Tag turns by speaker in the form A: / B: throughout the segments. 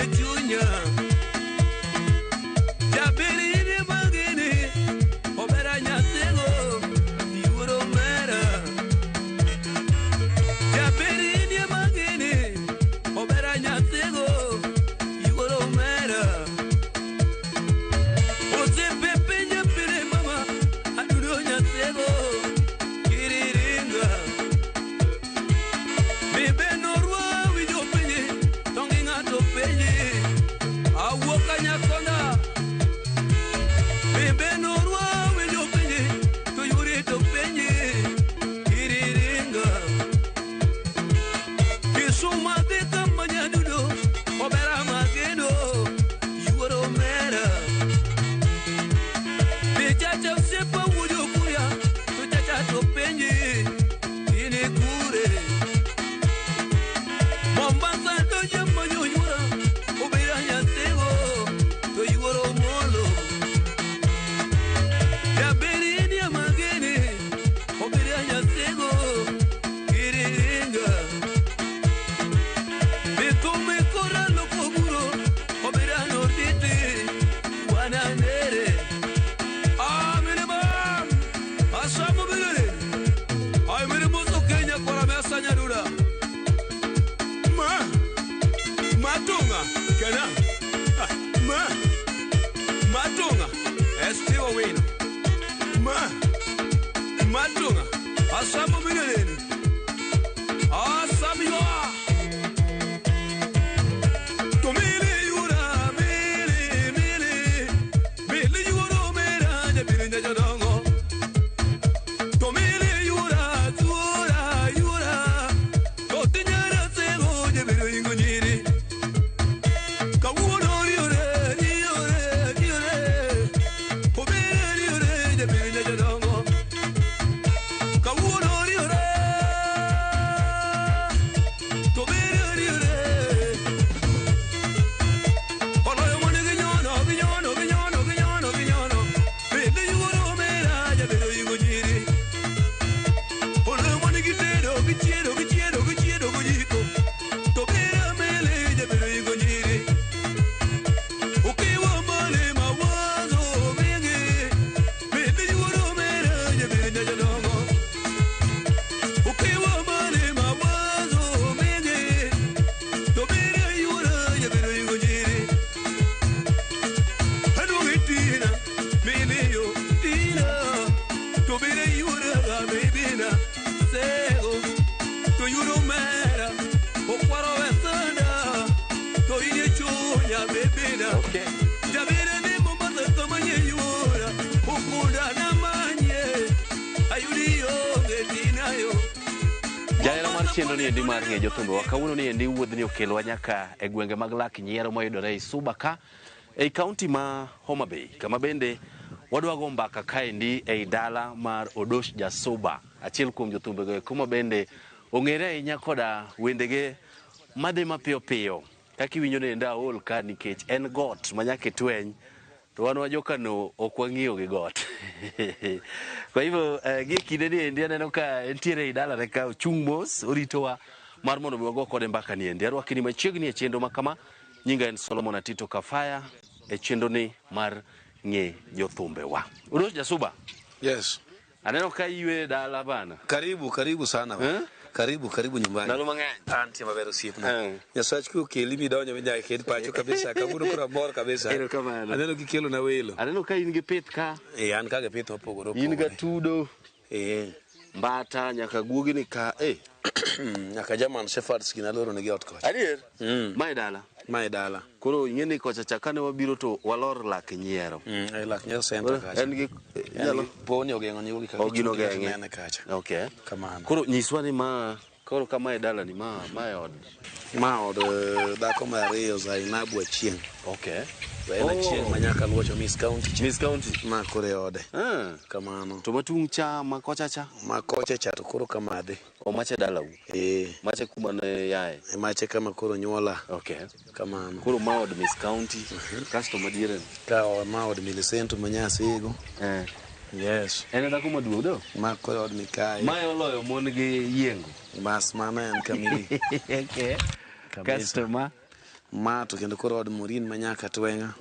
A: inie chunya Jaberi inie magene Obera nyathego Yuoro mera Jaberi inie magene Obera nyathego Yuoro mera Osiepe piny pile mama Adudo nyathego Kiriringa Bebe norwa winjo penye To gi ng'ato penye Awuok kanyakona Bebe norwa winjo penye To yore to penye Kiriringa Kisuma dhi kama nyadudo Obera magendo Yuoro mera Be chacha osiepa wuoyo kuya To chacha to penje Ini kure Mombasa donjo manyo yuora Obera nyathego To yuoro molo Jaberi inie magene Obera nyathego Kiriringa Bikume kora lokoguro Obera norditi Wananere Amene bam Asamo bigere Ay mere mozo Kenya kora mesa nyarura Ma Matunga Kena Ah, Ma Matunga Estiwa wino Ma Matunga Asamo bigere Asamo yoa Tumili yura mili mili mili yuro mera jabiri njadongo Tumili yura tura yura totinyara sego jabiri ingonyiri Kawuno riure riure riure Obere riure jabiri njadongo Kawuno riure Tobere riure Oloyo mone ginyono, ginyono, ginyono, ginyono, ginyono. Bende yuoro mera, jabedo ingo nyiri. Oloyo mone gitedo, gichiedo, gichiedo, gichiedo gojiko. To bera mele, jabedo ingo nyiri. Ukiwa mbali mawazo mengi. Bende yuoro mera, jabedo jadongo. Ukiwa mbali mawazo mengi. To bera yuoro, jabedo ingo nyiri. Aduogi tina, miliyo tina, to bere yura bebina, sego, to yuro mera, okwaro wesanda, to inie chunya bebina.
B: Okay.
A: Jabere ni Mombasa kamanye yura, ukunda na manye, ayudi onge tinayo.
B: Jahera mar chenro ni endi mar ng'e jothumbewa kawuono ni endi wuodhni okelwa nyaka e gwenge mag lak nyiero mayudore ei Suba ka ei kaunti ma Homa Bay kama bende wadwa go mbaka kaendi ei dala mar Odosh Jasuba achiel kuom jothumbe eko ma bende ong'ere ahinya koda wendege madhi mapiyo piyo kaka iwinjo ni enda aol ka nikech en got ma nyaka itweny to wan wajokano ok wang'iyo gi got kwa hivyo gie kinde ni endi aneno ka entiere ei dalane ka ochung' mos oritowa mar mondo mi wago kode mbaka ni endi arwaki ni machiegni e chenro ma kama nyinga en Solomon Atito Kafaya e chenro ni mar ng'e jothumbewa Odosh Jasuba
C: Yes.
B: aneno ka iywe dala bana
C: Karibu, karibu sana.
B: Eh?
C: Karibu, karibu nyumbani.
B: ndalo mang'eny
C: Antie maber osiepna.
B: Eh.
C: Nyasach kokeli midonjo minyaka ket pacho kabisa. Kawuono koro amor kabisa.
B: Erokamano.
C: Aneno kikelo na welo.
B: aneno ka in gi pith ka
C: Eh, an kaka pith mopogore
B: in
C: opogore.
B: gatudo
C: Eh.
B: mbata nyaka guogi ni ka eh
C: Nyaka German Shepherds gin aloro negi ot kocha.
B: adier
C: Mm.
B: mae dala
C: Ma e dala.
B: koro ing'e ni kocha cha kane wabiro to walor lak nyiero
C: Mm, e lak nyiero center kacha.
B: en gi
C: En
B: inyalo
C: gi poni ogeng'o nyuogi kaka
B: Oh, gino
C: ichung'
B: ogeng'e.
C: nene kacha.
B: okay
C: Kamano.
B: koro nyiswa ni ma koro kama e dalani ma ma e od
C: Ma od dhako mar ariyo Zainabu Achieng'.
B: okay
C: Zaina Achieng' ma nyaka luocho Miss County cha.
B: Miss County
C: Ma koro e ode.
B: ah
C: Kamano.
B: to matung' cha ma kocha cha
C: Ma kocha cha to koro kamadhi.
B: o mache dalau
C: Eh.
B: mache kuma ne yae
C: Mache kama koro nyuola.
B: okay
C: Kamano.
B: koro ma od Miss County kasto madiere ni
C: Ka ma od Millicent Manyasigo.
B: eh
C: Yes.
B: en e dhako maduong' do
C: Ma koro od Mikayi.
B: mae oloyo mon gi yiengo
C: Bas mano en kamili.
B: okay
C: Kabisa.
B: kasto ma
C: Ma to kendo koro od Morin ma nyaka Tweng'a.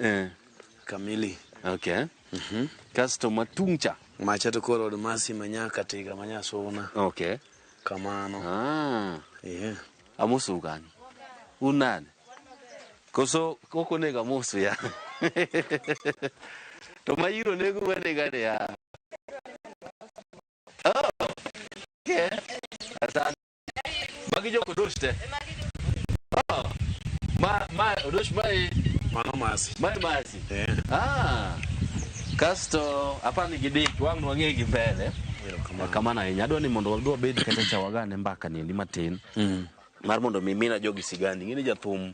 C: Kamili.
B: Okay. Kasto matung' cha.
C: Macha to koro od Masi ma nyaka Tiga ma Nyasuna.
B: Okay.
C: Kamano.
B: Ah.
C: Yeah.
B: Amosu kanyo. Un nade? Koso ok onego amosu ya. To mairo nego wanega ni ya. Oh. Okay. Asante. Magi jok odosh te. Oh. Ma odosh ma e
C: Mano Masi.
B: ma e Masi.
C: Eh.
B: Ah. Kasto apani gidich wang' wang'e gi mbele.
C: Erokamano.
B: Kamano ahinya. Adwa ni mondo wadwa bed kata cha wagane mbaka ni endi matin. Mar mondo mi mina jogi sigandi. Ing'e ni jathum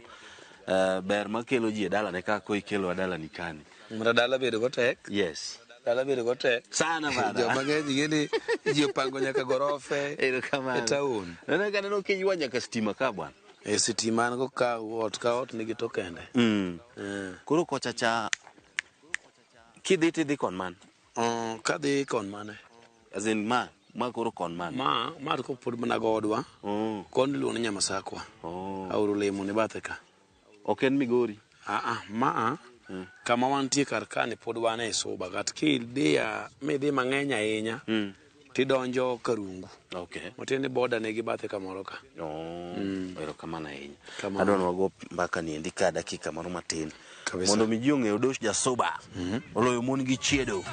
B: ber makelo ji e dalane kaka ikelo e dalani kani.
C: Mra dala bedo go tek.
B: Yes.
C: Dala bedo go tek.
B: Sana bana.
C: Joma ng'eny ing'e ni ji opango nyaka gorofe
B: Erokamano.
C: e town.
B: Neno ka neno kiywa nyaka stima ka bwana.
C: E sitima an go ka ot ka ot nigi tokende.
B: Koro kocha cha kidhi tidhi kon man.
C: Kadhi kon mane?
B: As in ma koro kon man.
C: Ma to pod mana godwa.
B: Oh.
C: Kon iluongo ni Nyamasakwa.
B: Oh.
C: Aoro lemo ni bathe ka.
B: Ok en Migori.
C: Aa, ma kama wantie kar kani pod wan e Suba. Kat kidhi midhi mang'eny ahinya tidonjo Karungu.
B: Okay.
C: Matiende ni boda nigi bathe kamoro ka.
B: Oh, erokamano ahinya.
C: Kamano.
B: Adwa ni wago mbaka ni endi ka dakika moro matin.
C: Kabisa.
B: Mondo mi ji ong'e Odosh Jasuba. Oloyo mon gi chiedo.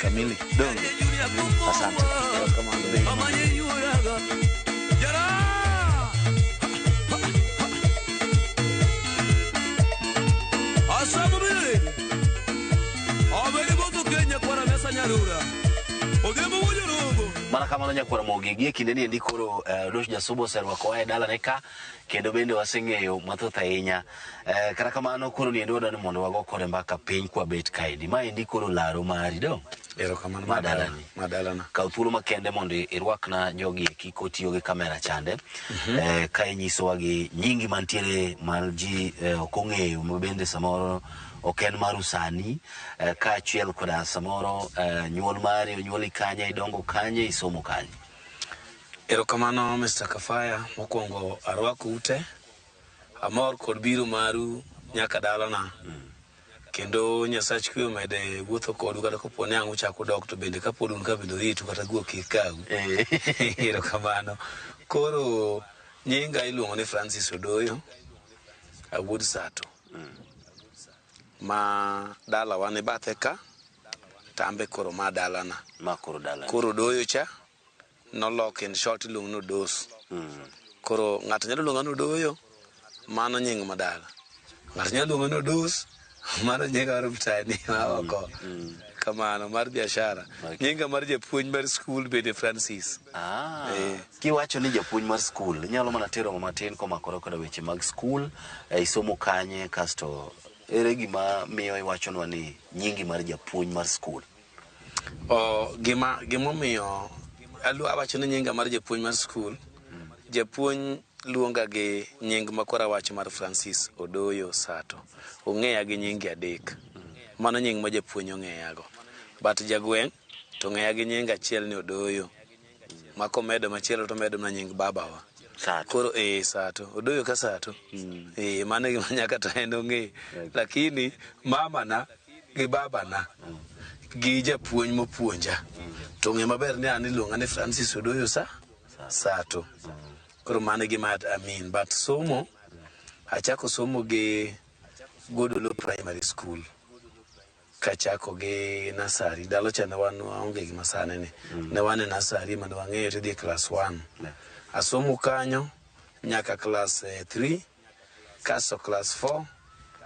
C: Kamili.
B: Donge. Asante.
C: Erokamano.
A: Amanye yuraga. Jara! Asabu bire. Obere boto Kenya kwara mesa nyarura. Odhiambo wujorongo.
B: Mana kamano nyakwar Mogi, gie kinde ni endi koro Odosh Jasuba oserwakowa e dalane ka kendo bende waseng'eyo mathoth ahinya. Kata kamano koro ni endi wadwa ni mondo wago kode mbaka piny kwabet kaendi. Ma endi koro laro mari dong.
C: Erokamano
B: Ma dalani.
C: Ma dalana.
B: Kaw thuolo makende mondo irwakna jogi eki kotiyo gi kamera chande. Ka inyisowa gi nyingi mantiere mar ji ok ong'eyo ma bende samoro ok en maru sani, kaachiel koda samoro nyuol mari, onyuoli kanye, idongo kanye, isomo kanye.
C: Erokamano Mr. Kafaya, mokwongo arwako ute. Amor kod biro maru nyaka dalana. Kendo Nyasach kwe omede wuotho kodu kata kopo ni ang' uchako dok to bende kapod un ka bende oritu kata guok kik kau. Erokamano. Koro nyinga iluongo ni Francis Odoyo, awuod Sato. Ma dalawa ni bathe ka, tambe koro ma dalana.
B: Ma koro dalani.
C: Koro Odoyo cha nolok in short iluongo ni Odos. Koro ng'ato nyalo luonga ni Odoyo, mano nying madala. Ng'ato nyalo luonga ni Odos, mano nyinga mar mtaani ma oko. Kamano mar biashara.
B: Okay.
C: Nyinga mar japuonj mar skul bende Francis.
B: Kiwacho ni japuonj mar skul, inyalo mana tero matin komakore koda weche mag skul, isomo kanye, kasto ere gima miyo iwachonwa ni nyingi mar japuonj mar skul?
C: Gimomiyo awacho ni nyinga mar japuonj mar skul, japuonj luonga gi nying ma koro awacho mar Francis Odoyo Sato. Ong'eya gi nyinge adek. Mano nying ma japuonj ong'eyago. But jagweng' to ong'eya gi nying achiel ni Odoyo. Ma komedo machielo to omedo mana nying babawa.
B: Sato.
C: Koro Sato. Odoyo ka Sato. Mano e gima nyaka to en ong'e. Lakini mamana gi babana gi japuonj mopuonja to ong'e maber ni an iluonga ni Francis Odoyo Sato. Koro mano e gima I mean. But somo, achako somo gi Godolo Primary School. Kachako gi nursery. Ndalo cha ne wan waonge gi masani ni. Ne wan e nursery mane wang'eyo tidhi e class 1. Asomo kanyo nyaka class 3, kasto class 4,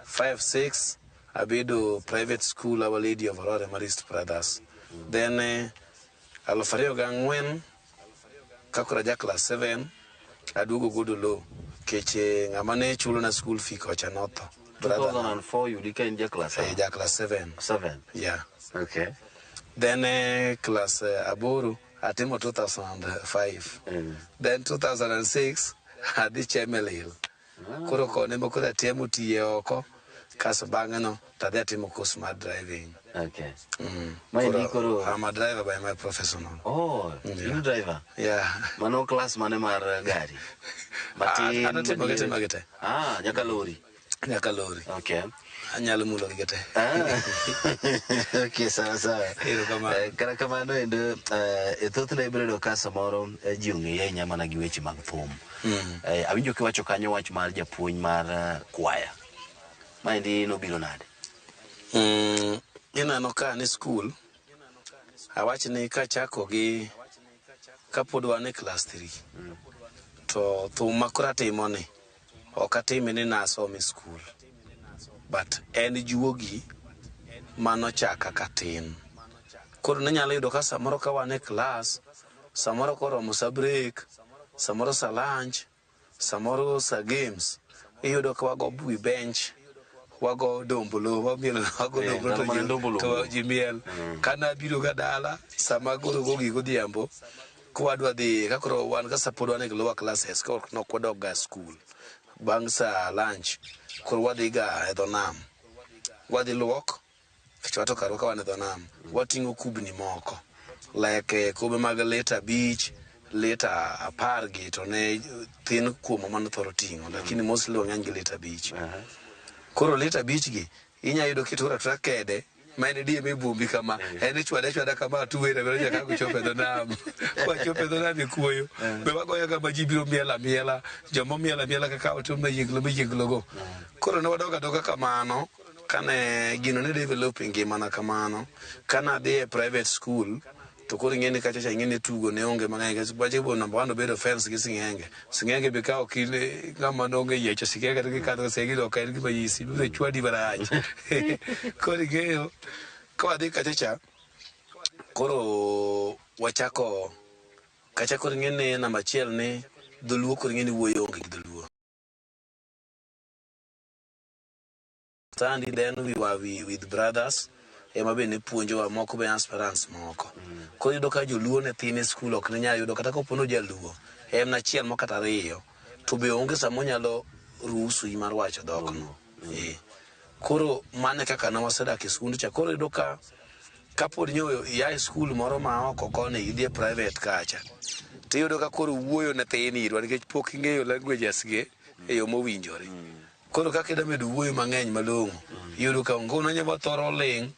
C: 5, 6, abedo private school Our Lady of Aurora Marist Brothers. Then 2004 kakoro aja class 7 aduogo Godolo keche ng'ama ne chulo na school fee kocha notho. Brother na.
B: 2004 yudi ka in ja class
C: Ja class 7.
B: 7.
C: Yeah.
B: Okay.
C: Then class aboro atimo 2005. Then 2006 adhi Chemelil. Koro kone moko atemo tiye oko kaso bang'e no to adhi atimo course mar driving.
B: Okay. Ma endi koro
C: I'm a driver by my professional.
B: Oh, in driver.
C: Yeah.
B: Mano class mane mar gari? Matin.
C: Ano timo gi timo gi te.
B: Nyaka lori.
C: Nyaka lori.
B: Okay.
C: Anyalo mulo gi te.
B: Ah. Okay, sawa sawa.
C: Erokamano.
B: Kata kamano endo e thothne ibiro yudo ka samoro ji ong'eyi ahinya mana gi weche mag thum. Awinjo kiwacho kanyo wach mar japuonj mar kwaya. Maendi nobiro nade?
C: Ineno ka an e skul, awach ni kachako gi kapod wan e class 3 to thum ma koro atimo ni ok atime ni nasomo e skul, but en juogi manochaka katin. Koro ninyalo yudo ka samoro ka wan e klas, samoro koromo sa break, samoro sa lunch, samoro sa games, iyudo ka wago wi bench, wago dombolo, wamielo, wago dombolo
B: ndalo mane ndombolo
C: to
B: wuok.
C: ji miel. Kana biro ga dala, sama koro go gik godhiambo, kwadwa dhi, ka koro wan ka sapod wan e lower classes, koro nok wadok ga skul. Bang' sa lunch, koro wadhi ga e dho nam. Wadhi luok, nikech wato karwa ka wan e dho nam. Wating'o kubni moko. Like kube mag lita 5, lita 10 gi to ne thin kuomwa mane thoro ting'o, lakini mostly wang'eny gi lita 5. Koro lita 5 gi, inya yudo kituro atura kede, ma en die mibumbi kama, en ichwade achwada kama tuwere wera nyaka kuchopo e dho nam. Kwachopo e dho nam e kuoyo, be wagoyo kama ji biro miel amiela, joma miel amiela kaka oto mayienglo mayienglo go. Koro ne wadok adoka kamano, kane gino ne develop e ngimana kamano, kane adhi e private school, to koro ing'e ni kacha cha ing'e ni tugo ne onge mang'eny, nikech wache bo number one obedo fence gi sing'enge. Sing'enge be ka ok in ng'ama nonge yiecho sing'enge to kikadho sing'enge ok en gima yisi, ibiro chwadi marach. Koro ing'eyo, ka wadhi kacha cha, koro wachako, kacha koro ing'e ni namba achiel ni dholuo koro ing'e ni wuoyo onge gi dholuo. Sandy then we were with brothers ema be ne puonjowa moko be aspirants moko. Koro iyudo ka joluo ne thin e skul ok ne nyal yudo kata kopo ni ojaluo en achiel moko kata ariyo to be onge sama onyalo ruhusu mar wacho dhokno. Koro mano e kaka ne wasedak e skund cha. Koro iyudo ka kapod nyo ia e skul moro ma oko koni idhi e private kacha tiyudo ka koro wuoyo ne thin irwa nikech pok ing'eyo languages gi e yo mowinjore. Koro kaka ida medo wuoyo mang'eny malong'o, iyudo ka onge ne wathoro ling',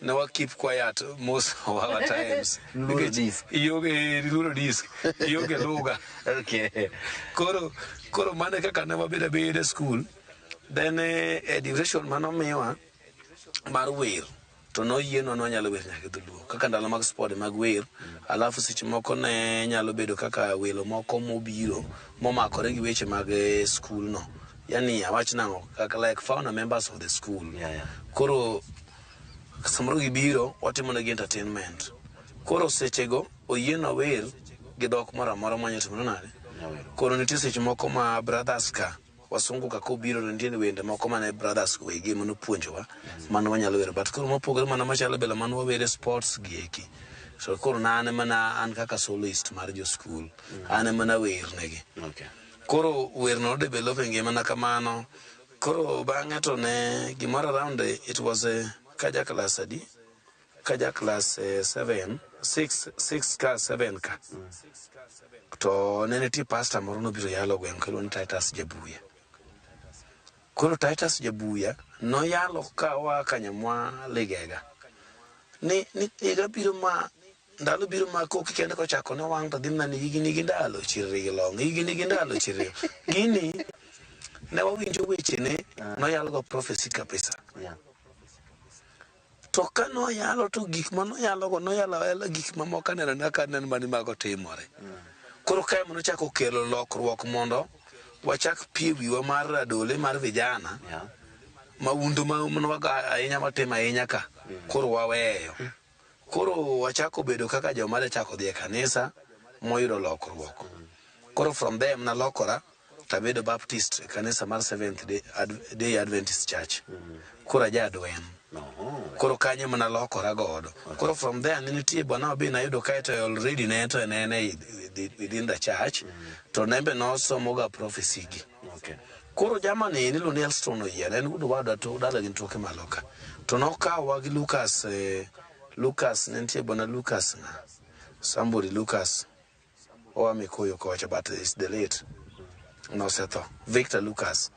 C: ne wa keep quiet most of our times.
B: Luoro
C: Nikech
B: disk.
C: ionge luoro disk, ionge lugha.
B: Okay.
C: Koro mano e kaka ne wabedo abeda e skul. Then e duration manomiwa mar wer, to noyienwa ni wanyalo wer nyaka e dholuo. Kaka ndalo mag sport mag wer, alafu seche moko ne nyalo bedo kaka welo moko mobiro momakore gi weche mag skul no. Yani awach nang'o, kaka like founder members of the school.
B: Yeah.
C: Koro samoro gibiro, watimo negi entertainment. Koro sechego oyienwa wer gi dhok moro amora mwanyalo timo nade. Koro nitie seche moko ma brothers ka, wasungu ka kobiro to nitie wende moko mane brothers wegi manopuonjowa, mano wanyalo wero. But koro mopogore mana machalo bela mano wawere sports gi eki. So koro na an mana an kaka soloist mar jo school, an ema nawer negi.
B: Okay.
C: Koro wer no develop e ngimana kamano. Koro bang'e to ne gimoro around it was a kaja class adi? Kaja class 7, 6, 6 ka 7 ka. To ne nitie pastor moro nobiro yalo gweng' kiluongo ni Titus Jabuya. Koro Titus Jabuya noyalo ka oa Kanyamwa Ligega. Ni higa biro ma ndalo biro ma koki kende kochako ne wang' to dhi mana ni higni gi ndalo chiriri gi long', higni gi ndalo chiriri. Gini ne wawinjo wechene noyalo go prophecy kabisa.
B: Yeah.
C: To ka noyalo to gik ma noyalo go noyalo ayala gik mamoko aneno na ka aneno mani mago timore. Koro kae manochako kelo lokruok mondo wachak pie wiwa mar adole mar vijana.
B: Yeah.
C: Maundo ma nwaga ahinya matimo ahinya ka. Koro waweyo. Koro wachako bedo kaka joma ne chako dhi e kanisa moyudo lokruok. Koro from there nalokora tabedo Baptist e kanisa mar Seventh Day Adventist Church. Koro aja Adwen. Koro kanyo ema nalokora godo. Koro from there ne nitie bwana be nayudo kae to already ne to ne en within the church. To nembe nosomoga prophecy gi.
B: Okay.
C: Koro jamani niluongo ni Elston Oyier, en wuod owadwa to dala gi toke malo ka. To nokawa gi Lucas, Lucas ne nitie bwana Lucas ng'a? Somebody Lucas. Oa Mikuyu kocha but is the late. Nosetho. Victor Lucas.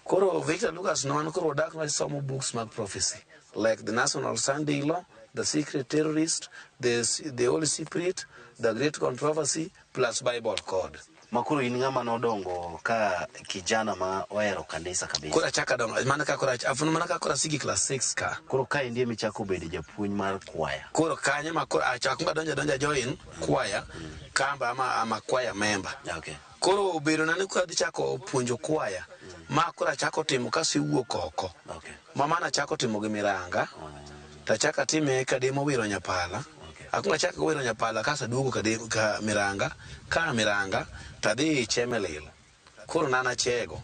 C: Koro Victor Lucas no an koro wadak wasomo books mag prophecy like the National Sunday Law, the Secret Terrorist, the Holy Spirit, the Great Controversy plus Bible Code.
B: Ma koro in ng'ama nodongo ka kijana ma ohero kanisa kabisa.
C: Koro achako adongo mana ka koro afuno mana ka koro asigi class 6 ka.
B: Koro ka indie michako bedo japuonj mar kwaya.
C: Koro kanyo ma koro achako adonjo adonja join kwaya kamba ama choir member.
B: Okay.
C: Koro obedo na ni koro adhi chako puonjo kwaya ma koro achako timo kasewuok oko.
B: Okay.
C: Ma mana achako timo gi Miranga. Tachako atime Kademo wiro Nyapala.
B: Okay.
C: Akwongo achako wiro Nyapala kaseduogo Kademo ka Miranga, ka Miranga tadhi Chemelil. Koro nan Achego.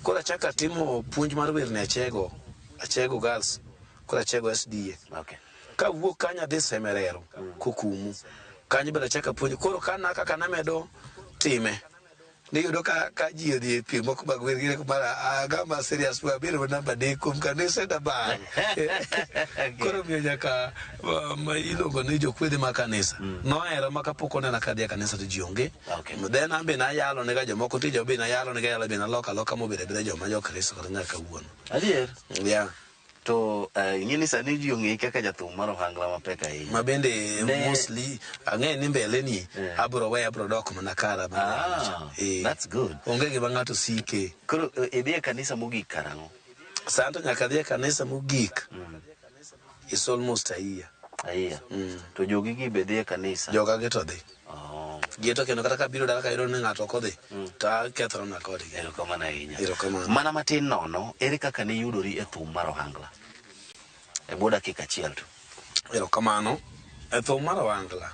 C: Koro achako atimo puonj mar wer ne Achego, Achego Girls, koro Achego SDA.
B: Okay.
C: Kawuok kanyo adhi Semerero, Kokumu. Kanyo bende achako apuonjo. Koro kana kaka namedo time, niyudo ka ji odhi e piem moko mag wer gine mara agama serious ma abedo namba adek kuom kanise namba. Koro miyo nyaka ma iluongo ni jokwedhe mag kanisa nohera ma kapok onena ka adhi e kanisa to ji onge.
B: Okay.
C: Then an be nayalo nega jomoko nitie joma be nayalo nega yalo be naloko aloka mobedo abeda joma jokristo kata nyaka kawuono.
B: Adier.
C: Yeah.
B: To ing'e ni sani ji ong'eyi kaka jathum mar ohangla mapek ahinya.
C: Ma bende mostly ang'e ni mbele ni
B: Yeah.
C: abro weya abro dok mana kara mana
B: Ah,
C: Eh.
B: that's good.
C: Onge gima ng'ato sike.
B: Koro idhi e kanisa mogik karang'o?
C: Sani to nyaka adhi e kanisa mogik. It's almost a year.
B: Ahiya. To jogi gi be dhi e kanisa?
C: Joga gi to dhi.
B: Oh.
C: Gi to kendo kata kabiro dala kayudo ni ng'ato ok odhi to akethorona kodgi.
B: Erokamano ahinya.
C: Erokamano.
B: Mana matin nono, ere kaka ne iyudori e thum mar ohangla? E bwo dakika achiel to.
C: Erokamano. E thum mar ohangla,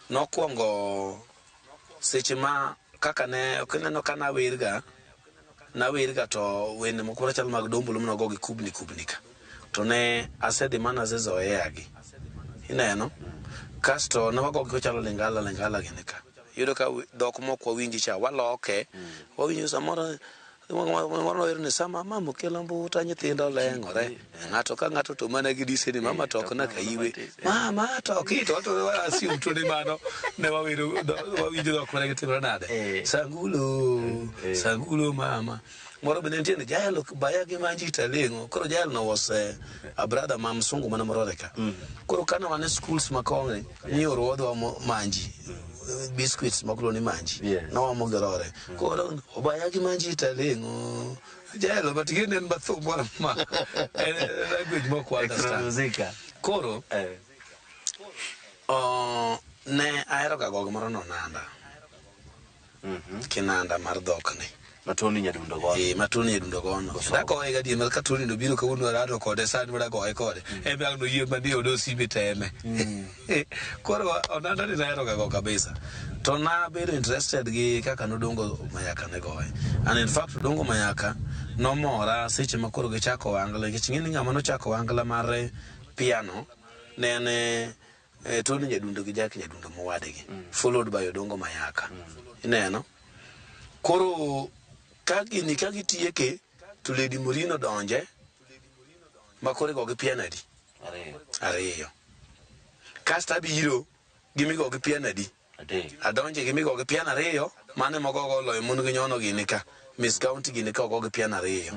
C: nokwongo seche ma kaka ne ok ineno ka nawerga, nawerga to wende moko machalo mag dombolo manogo gi kubni kubni ka. To ne asedhi mana asezoea gi. Ineno? Kasto ne wago gi chalo lingala lingala gini ka. Iyudo ka dhok mok wawinji cha, waloke. Wawinjo samoro moro nower ni sama mama okelo mbuta nyithindo leng'ore. Ng'ato ka ng'ato to mana gi dise ni mama tok na kaiwe. Mama toki to to wa assume to ni mano ne wawero wawinjo dhok mane gitimore nade. Sangulo, sangulo mama. Moro bende nitie ni jael baya gi manji taleng'o. Koro jael no was a brother ma msungu mana morore ka. Koro kana wan e schools ma koni ni oro wadhi wamo manji. Biscuits moko ni manji. Nowamo gi rore. Koro obaya gi manji taleng'o. Jael but gin en bathum moro ma en language mok wa understand.
B: Muzika.
C: Koro ne ahero ga go gimoro no nanda. Kinanda mar dhokni.
B: Ma Tony Nyadundo gono.
C: Eh, ma Tony Nyadundo gono. Dagoye gadier mar ka Tony nobiro kawuono arado kode sani ma dagoye kode. En be ang' noyie manie od osime teme. Koro onanda ni nahero ga go kabisa. To nabedo interested gi kaka nodongo Mayaka ne goye. And in fact Odongo Mayaka nomora seche ma koro gichako ohangla nikech ing'e ni ng'ama nochako ohangla mar piano ne en Tony Nyadundo gi Jack Nyadundo mowadgi followed by Odongo Mayaka. Ineno? Koro ka gini ka gitieke to Lady Morino donje ma koro igo gi piano adi?
B: Ariyo.
C: Ariyo. Kasto abiro gi migo gi piano adi?
B: Adek.
C: Adonje gi migo gi piano ariyo, mane mogogo oloyo mon gi nyono gini ka. Miss County gini ka ogo gi piano ariyo.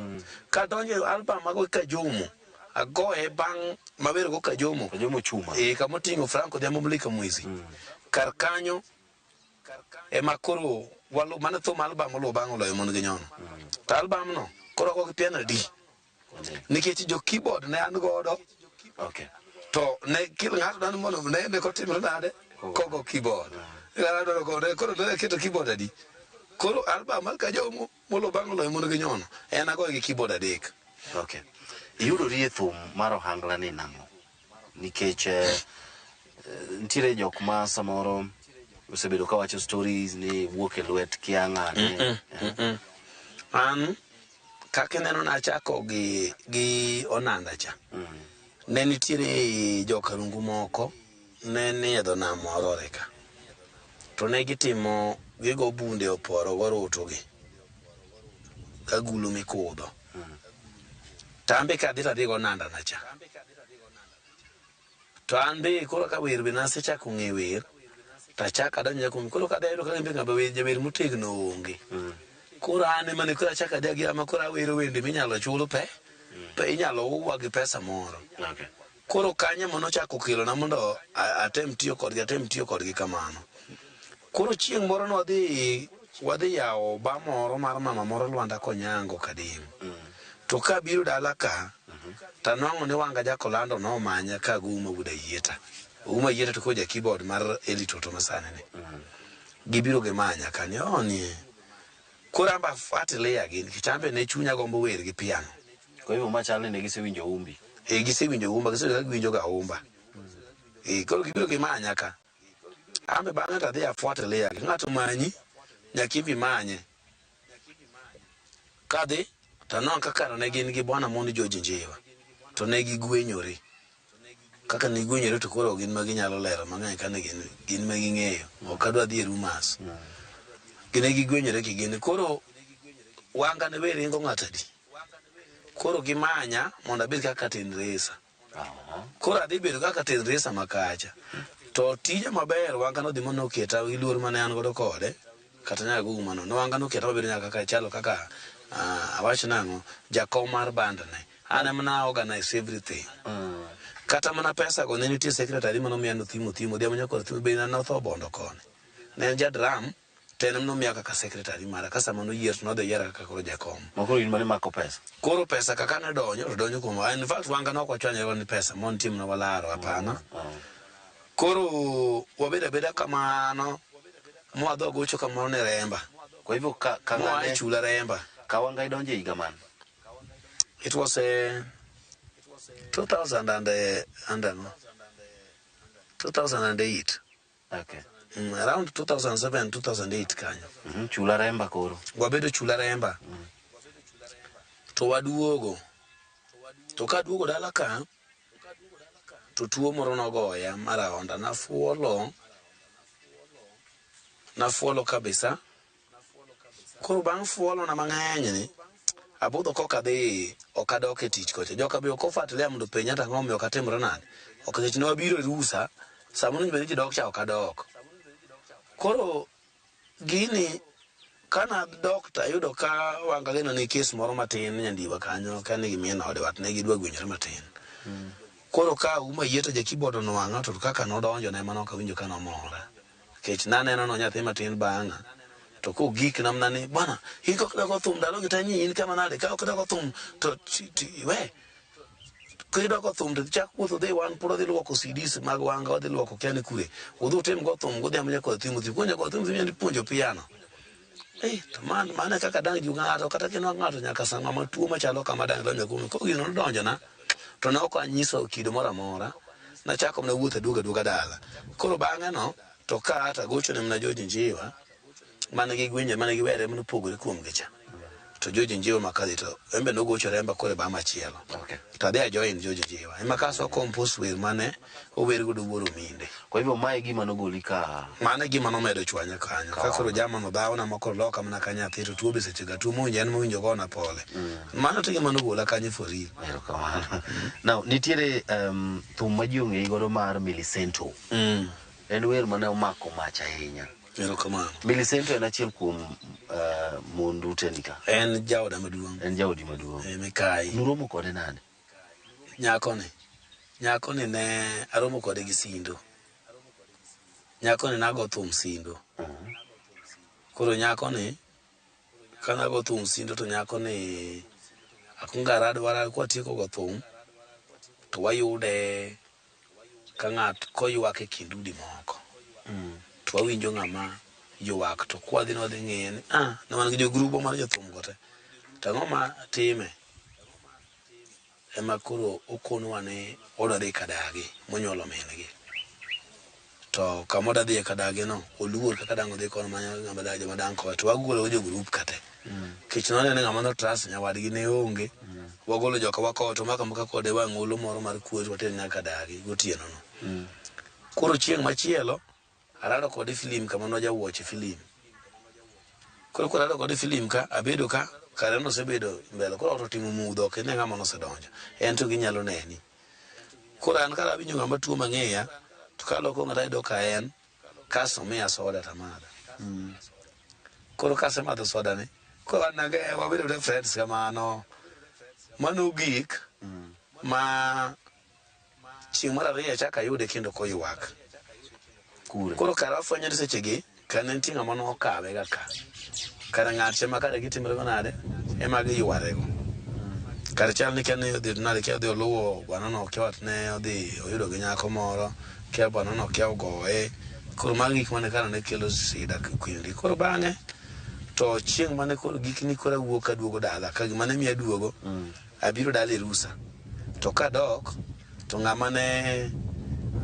C: Kadonje album mago gi Kajomo, agoye bang' mawero go Kajomo.
B: Kajomo chuma.
C: Eh, kamoting'o Franco Odhiambo Mulika Mwezi. Kar kanyo ema koro walu mane thum album oluwo bang' oloyo mon gi nyono. To album no koro ogo gi piano adi? Nikech jo keyboard ne an godo.
B: Okay.
C: To ne kila ng'ato dwaro mondo ne ne kotimre nade kogo keyboard. Ng'ato dwaro go ne koro ne keto keyboard adi. Koro album mar Kajomo moluwo bang' oloyo mon gi nyono en agoye gi keyboard adek.
B: Okay. Iyudori e thum mar ohangla ni nang'o? Nikech nitiere jok ma samoro osebedo ka wacho stories ni wuok e lwet kia ng'ane.
C: An kaka ineno nachako gi onanda cha. Ne nitiere jokarungu moko ne ni e dho nam Orore ka. To ne gitimo gigo bunde oporo goruto gi. Agulu mikudho. To an be kadhi to adhi go onanda na cha. To an be koro ka wer be nasechako ng'e wer, to achako adonjo kuom koro kadhi ayudo ka gin be ng'ama wer jawer motegno onge. Koro an ema ne koro achako adhi agira ma koro awero wende minyalo chul pe pe inyalo uwa gi pesa moro.
B: Okay.
C: Koro kanyo ema nochako kelona mondo atem tiyo kodgi atem tiyo kodgi kamano. Koro chieng' moro ne wadhi wadhi yawo ba moro mar mama moro Lwanda Konyango Kadim. To kabiro dala ka to anwang'o ni Wanga Jakolando nomanya ka Ouma wuod Ayieta. Ouma Ayieta to koro ja keyboard mar Eli Toto masani ni. Gibiro gimanya ka ni oh nie. Koro an be afuatilia gi nikech an be ne chunya gombo wer gi piano.
B: Kwa hivyo ma chal ni ne gisewinjo umbi.
C: E gisewinjo umba, gisewinjo kaka giwinjo ga umba. E koro gibiro gimanya ka. An be bang'e to adhi afuatilia gi. Ng'ato manyi, nyaka ibi imanye. Kadhi to anwang'o ka kara ne gin gi bwana moro George Njiwa. To ne gigwenyore. Kaka ne gigwenyore to koro gin ma ginyalo lero mang'eny kane gin gin ma ging'eyo. Ok adwa dhi e rumors. Ne gigwenyore kigin. Koro Wanga ne be ringo ng'ato adi. Koro gimanya mondo abed kaka curtain raiser. Koro adhi bedo kaka curtain raiser ma kacha. To tija maber Wanga nodhi ma noketa gi luor mane an godo kode kata nyaka go mano. No Wanga noketa mabedo nyaka kaka chalo kaka awach nang'o jakom mar band ne. An ema na organize everything. Kata mana pesa go ne nitie secretary mane omiya nothimo thimo odhiambo nyakor thimo be notho bondo koni. Ne en ja drum to en ema nomiya kaka secretary mara ka sama noyier to nodhi oyiera kaka koro jakom.
B: Ma koro in mane mako pesa.
C: Koro pesa kaka ne donjo to donjo kuom in fact Wanga ne ok wachwanyore ni pesa mon nitie mana walaro hapana. Koro wabedo abeda kamano mwadhi wagocho kamoro ne Remba.
B: Kwa hivyo ka ka
C: Moa e
B: ng'ane
C: chula Remba.
B: ka Wanga idonjo e higa mane?
C: It was 2000 and, and ang'o? 2008.
B: Okay.
C: Around 2007 2008 kanyo.
B: Chula Remba koro.
C: Wabedo chula Remba. To waduogo. To kaduogo dala ka to tuo moro nogoya mar ahonda. Nafuolo. Nafuolo kabisa. Koro bang' fuolo na mang'eny ni abudho kok adhi ok adok e tich kocha. Joka be ok ofuatilia mondo openja to ang'o momiyo ok atimre nade. Ok nikech ne wabiro e rusa sama onego bed ni ji dok cha ok adok. Koro gini kana dok to ayudo ka Wanga geno ni kes moro matin Nyandiwa kanyo ka nigi min ode wat ne gidwa gwenyore matin. Koro ka Ouma yie to ja keyboard onwang'a to kaka nodonjo ne mano ok awinjo ka nomora. Nikech naneno no nyathi matin bang'a to kogik na mana ni bwana in kok idok thum ndalo gi te nyi in kama nade ka ok idok thum to iwe kidok thum to chak wuotho dhi wan pod wadhi luoko CDs mag Wanga wadhi luoko kia ni kure udhi utim go thum godhiambo nyaka thim thim ko nyaka thim thim puonjo piano. To man mano e kaka dang' ji ng'ato kata kinwa ng'ato nyaka sama ma tuo machalo kama dang' donjo kuome. Koro gino nodonjona to ne ok anyiso kido moro amora. Nachako mana wuotho aduogo aduoga dala. Koro bang'e no to ka to agocho ne mana George Njiwa mane gigwinjo mane giwere mane opogore kuomgi cha. To George Njiwa ma kadhi to en be nogocho Remba koro e ba machielo.
B: Okay.
C: To adhi a join George Njiwa. Ema kaso compose wer mane ower godo Wuoro Minde.
B: Kwa hivyo mae gima nogoli ka
C: Mano e gima nomedo chwanya kanyo. Ka koro jama no dhawona ma koro loka mana ka nyathi to tuo be seche ga tuo mowinjo en mowinjo gona pole. Mano to gima nogola kanyo for real.
B: Erokamano. Now, nitiere thum ma ji ong'eyi godo mar Millicento. En wer mane omako mach ahinya.
C: Erokamano.
B: Millicento en achiel kuom mond uteni ka.
C: En jaoda maduong'.
B: En jaodi maduong'.
C: E, Mikayi.
B: Nuromo kode nade?
C: Nyakoni. Nyakoni ne aromo kode gi Sindo. Nyakoni nago thum Sindo. Koro nyakoni kanago thum Sindo to nyakoni akunga aradwara kwatieko go thum to wayude ka ng'at koywak e kind udi moko. To wawinjo ng'ama ywak to kwadhi ne wadhi ng'iye ni ah ne wan gi jogrubo mar jothum go te. To ang'o ma time? Ema koro okonowa ni odwa dhi kadagi monyuolo min gi. To kama odwa dhiye kadagi no oluor kaka dang' odhi kono ma ng'ama dang' joma dang' kowe to wagolo go jo group ka te. Kech noneno ni ng'ama no trust nyawadgi ne onge. Wagolo joka wakowo to maka maka kode wang' olo moro mar kwe to watere nyaka kadagi gotieno no. Koro chieng' machielo arado kode film kama nojawuoche film. Koro kwarado kode film ka abedo ka kare nosebedo mbele koro ot otimo mudho ok ine ng'ama nosedonjo en to ginyalo neni. Koro an kara awinjo ng'ama tuo mang'eya to kaloko ng'ata ayudo ka en kasto miya soda tamadho. Koro kasemadho soda ni Koro wan wabedo bedo friends kamano. Mano gik ma chieng' mar ariyo achako ayude kendo koywak.
B: Kure.
C: Koro kara wafwenyo ni sechegi kane nitie ng'ama nokawe ga ka. Kara ng'ache ma kare gitimre go nade ema giywarego. Kare chal ni kia ni odhi nade kia odhi oluwo bwana no kia wat ne odhi oyudo gi nyako moro kia bwana no kia ogoye. Koro mago gik mane kara ne kelo sida kindgi. Koro bang'e to chieng' mane koro gikni koro awuok kaduogo dala ka gima ne miyo aduogo abiro dala e rusa. To kadok to ng'ama ne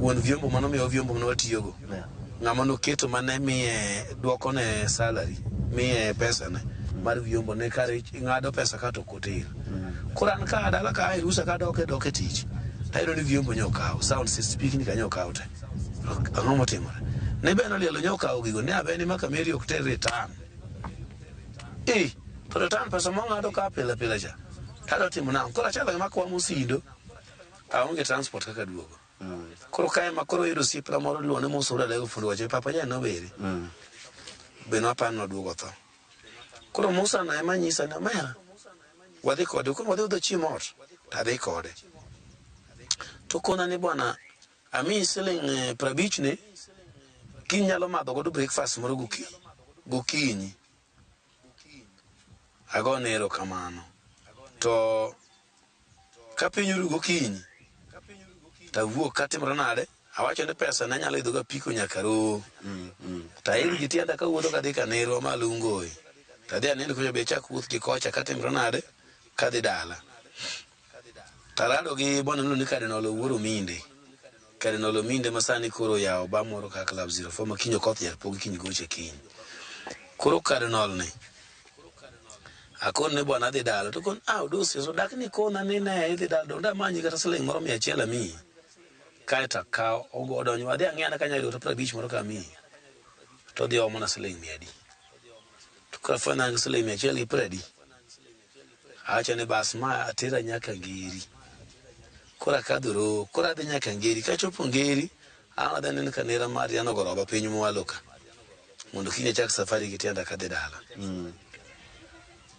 C: wuon vyombo manomiyowa vyombo mane watiyogo
B: Yeah.
C: ng'ama noketo mane miye dwoko ne salary miye pesa ne mar vyombo ne kare ing'ado pesa ka to ok oter. Koro an ka dala ka e rusa kadok e dok e tich tayudo ni vyombo nyo okaw sound system pikni ka nyo okaw te. Ang'o motimore? Ne be nolielo nyo okawo gigo ne abeni ma Kameri ok ter return. Eh, to return pesa mong'ado ka pile pile cha. Tadwa timo nang'o? Koro achalo gima kwamo sindo aonge transport kaka duogo. Koro kae ma koro yudo osiepna moro iluongo ni Musa wuod Alego fundi wacho papa ja nobere. Be nwaparo ni noduogo tho. Koro Musa no ema nyisa ni omera wadhi kode koro wadhi udho chiemo ot tadhi kode. To kona ni bwana amiyi siling 50 ni kinyalo madho godo breakfast moro gokinyi. Agone erokamano. To ka piny oru gokinyi tawuok katimore nade awacho ni pesa ne anyalo idho gapiko nyaka Ro. Taidh gi tienda kawuotho kadhi Kanerwa malo Ungoy. Tadhi anind kocha be achak wuoth gi kocha katimore nade kadhi dala. Tarado gi bwana miluongo ni Cardinal Owuor Ominde. Cardinal Ominde ma sani koro oyawo bar moro ka Club 04 ma kiny okoth yar pogi kiny goche kiny. Koro Cardinal ni akon ni bwana adhi dala to kon ah odosi so dak ni kona ni ne idhi dala donde amanyi kata siling moro 100 amiyi. Kaeto akawo ogo odonjo adhi ang'iyana ka anyalo yudo kata 50 moro ka amiyi. To odhi omona siling mia adi. To koro afwenyo ni an gi siling 120. Awacho ni bas ma atera nyaka Ngeri. Koro akadho Ro, koro adhi nyaka Ngeri. Kachopo Ngeri, an adhi aneno ka nera Marian ogoroba piny mwalo ka. Mondo kiny achak safari gi tienda kadhi dala.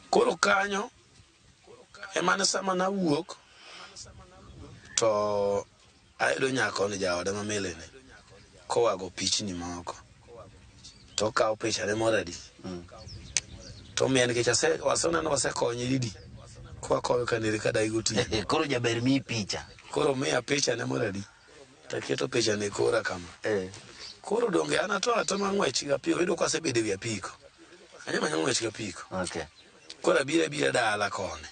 C: Koro kanyo, ema ne sama nawuok, to ayudo nyakoni jaoda ma milene kowago pichni moko. To okawo pichane moro adi. To miya nikech ase waseneno wasekonye didi. Kwakowe kanere kadai gotieno.
B: Koro jaber miyi picha.
C: Koro miya pichane moro adi. Taketo pichane e kora kama.
B: Eh.
C: Koro donge an ato atoma ng'wech gi apiko. Iyudo kasebedo ewi apiko. Anyalo mana ng'wech gi apiko.
B: Okay.
C: Koro abiro abira dala koni.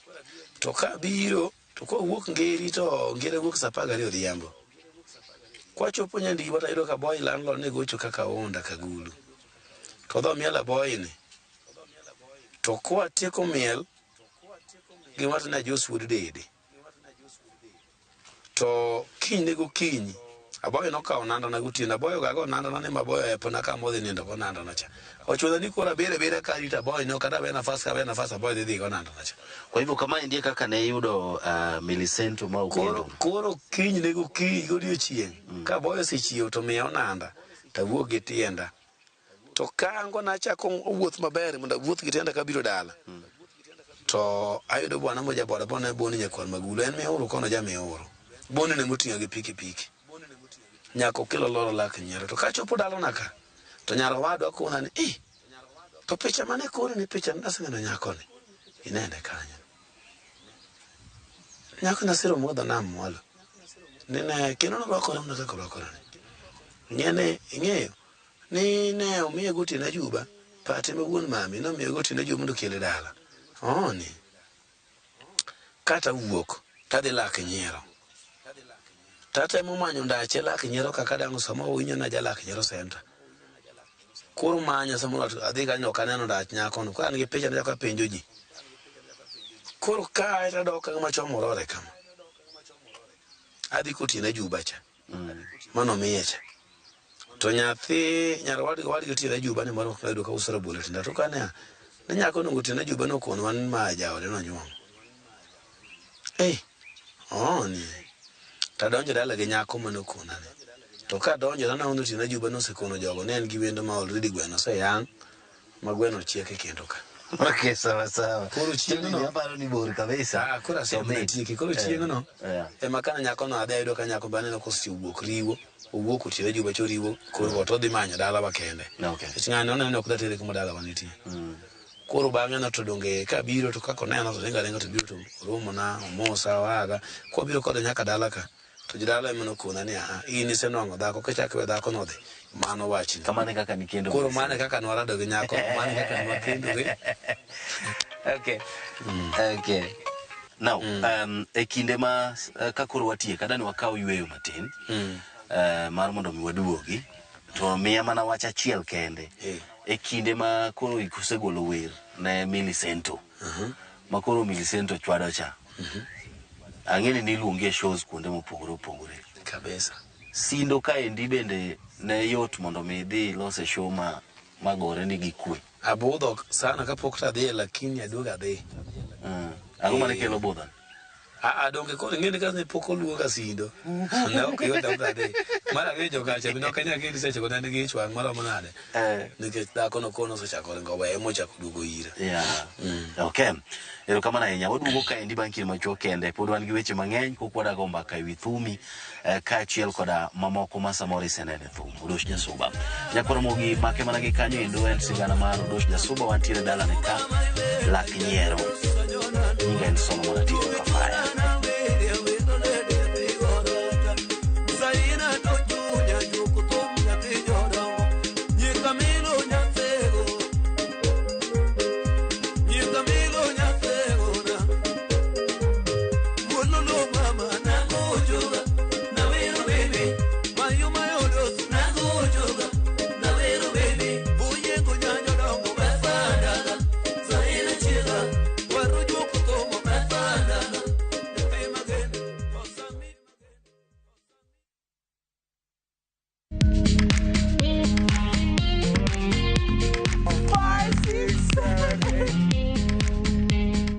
C: To kabiro to kowuok Ngeri to Ngeri wuok saa 12 odhiambo. Kwachopo Nyandiwa to ayudo ka boy landlord ne gocho kaka onda kagulu. To odho miel aboy ni. To kwatieko miel giwacho ni Ajos wuod Dede. To kinyne gokinyi aboyo nokawo nandana gotieno aboyo gago nandana ni maboyo epona kama odhi nindo go nandana cha. Ochuno ni koro abiro abira ka arito aboyo no kata awe nafas ka awe nafas aboyo dhi dhi go nandana cha.
B: Kwa hivyo kama ndiye kaka ne iyudo Millicent ma
C: Koro
B: ukendo.
C: koro kinyne gokinyi godiochieng' ka aboyo osechiewo to miya onanda tawuok gi tienda. To kango nachako wuoth maber mondo awuoth gi tienda kabiro dala. To ayudo bwana moja boda boda ne boni nyakwar Magulu en miuru kono ja miuru. Boni ne moting'o gi piki piki. Nyaka okelo loro lak nyiero. To kachopo dalana ka to nyar owadwa kona ni eh to picha mane kori ni picha naseneno nyakoni. Inene kanyo. Nyako naseromo go dho nam mwalo. Nene kendo norwakore mana kaka orwakore ni. Ing'e ing'eyo ni ne omiye gotieno ajuba pate ma wuon mami nomiye gotieno ajuba mondo okele dala. Oni. Kata wuok tadhi lak nyiero. Tatemo manyo ndache lak nyiero kaka dang' sama owinjo na jalak nyiero center. Koro manya samoro adhi kanyo ok aneno ndach nyakono. Koro an gi picha nachako apenjo ji. Koro kae tadok ka machomo Rore kama. Adhi kotieno ajuba cha. Manomiye cha. To nyathi nyar wadgi wadgi otieno ajuba ni moro kayudo ka uso rabolo e tinda. To kane ne nyako onego otieno ajuba nokonwa ni ma jaode nonyuomo. Eh, oni. Tadonjo dala gi nyako manokona ni. To kadonjo taneno ni otieno ajuba nosekono jogo ni en gi wendo ma already gweno oseyang' ma gweno ochiek e kendo ka.
D: Okay, sawa sawa.
C: Koro chieng'no-
D: Choni aparo ni bor kabisa.
C: Ah, koro
D: To
C: asemo
D: mit.
C: tieke. Koro chieng'no
D: Eh.
C: ema kane nyakono adhi ayudo ka nyako be aneno kosewuok riwo owuok otieno juba cho riwo koro ot odhi manyo dalawa kende.
B: Okay.
C: Nikech ng'ani oneno ni ok datere kuma dalawa nitie. Koro bang'e no to donge kabiro to kaka oneno to ringo aringa to biro to oromona omosa oaga. Kwabiro kode nyaka dala ka to jodala ema nokona ni aa in isenwang'o dhako kichako iwe dhako no dhi mano wachni.
B: Kamano e kaka nikendo.
C: Koro mano e kaka nwarado gi nyako mano e kaka nwakendore.
D: Okay. Okay.
B: Now, e kinde ma ka koro watiek, adani wakaw yueyo matin mar mondo mi waduogi to miya mana wach achiel kende.
C: Eh.
B: E kinde ma koro isegolo wer ne Millicento, ma koro Millicento chwado cha, ang'e ni niluongi e shows kuonde mopogore opogore.
C: Kabisa.
B: Sindo kaendi bende ne yot mondo mi idhi ilos e show ma magore ni gi kwe.
C: Abudho sana kapok to adhiye lakini aduogo adhi.
B: Ang'o mane kelo budho?
C: Aa, donge koro ing'e ni ka ne pok oluonga sindo ne ok yot mondo adhi. Mar ariyo jokacha be ne ok anyal kendo seche go ne nigi ich wang' maromo nade. Nikech dhako no koro nosechako ringo weye mochako duogo ira.
B: Yeah. Okay. Erokamano ahinya. Waduogo kaendi bang' kinde machuok kende. Pod wan gi weche mang'eny kok wadago mbaka ewi thumi kaachiel koda mamoko ma samoro iseneno e thum. Odosh Jasuba. Nyakwar Ramogi make mana gi kanyo endo en sigana mar Odosh Jasuba wantiere dalane ka lak nyiero. Nyinga en Solomon Atito Kafaya.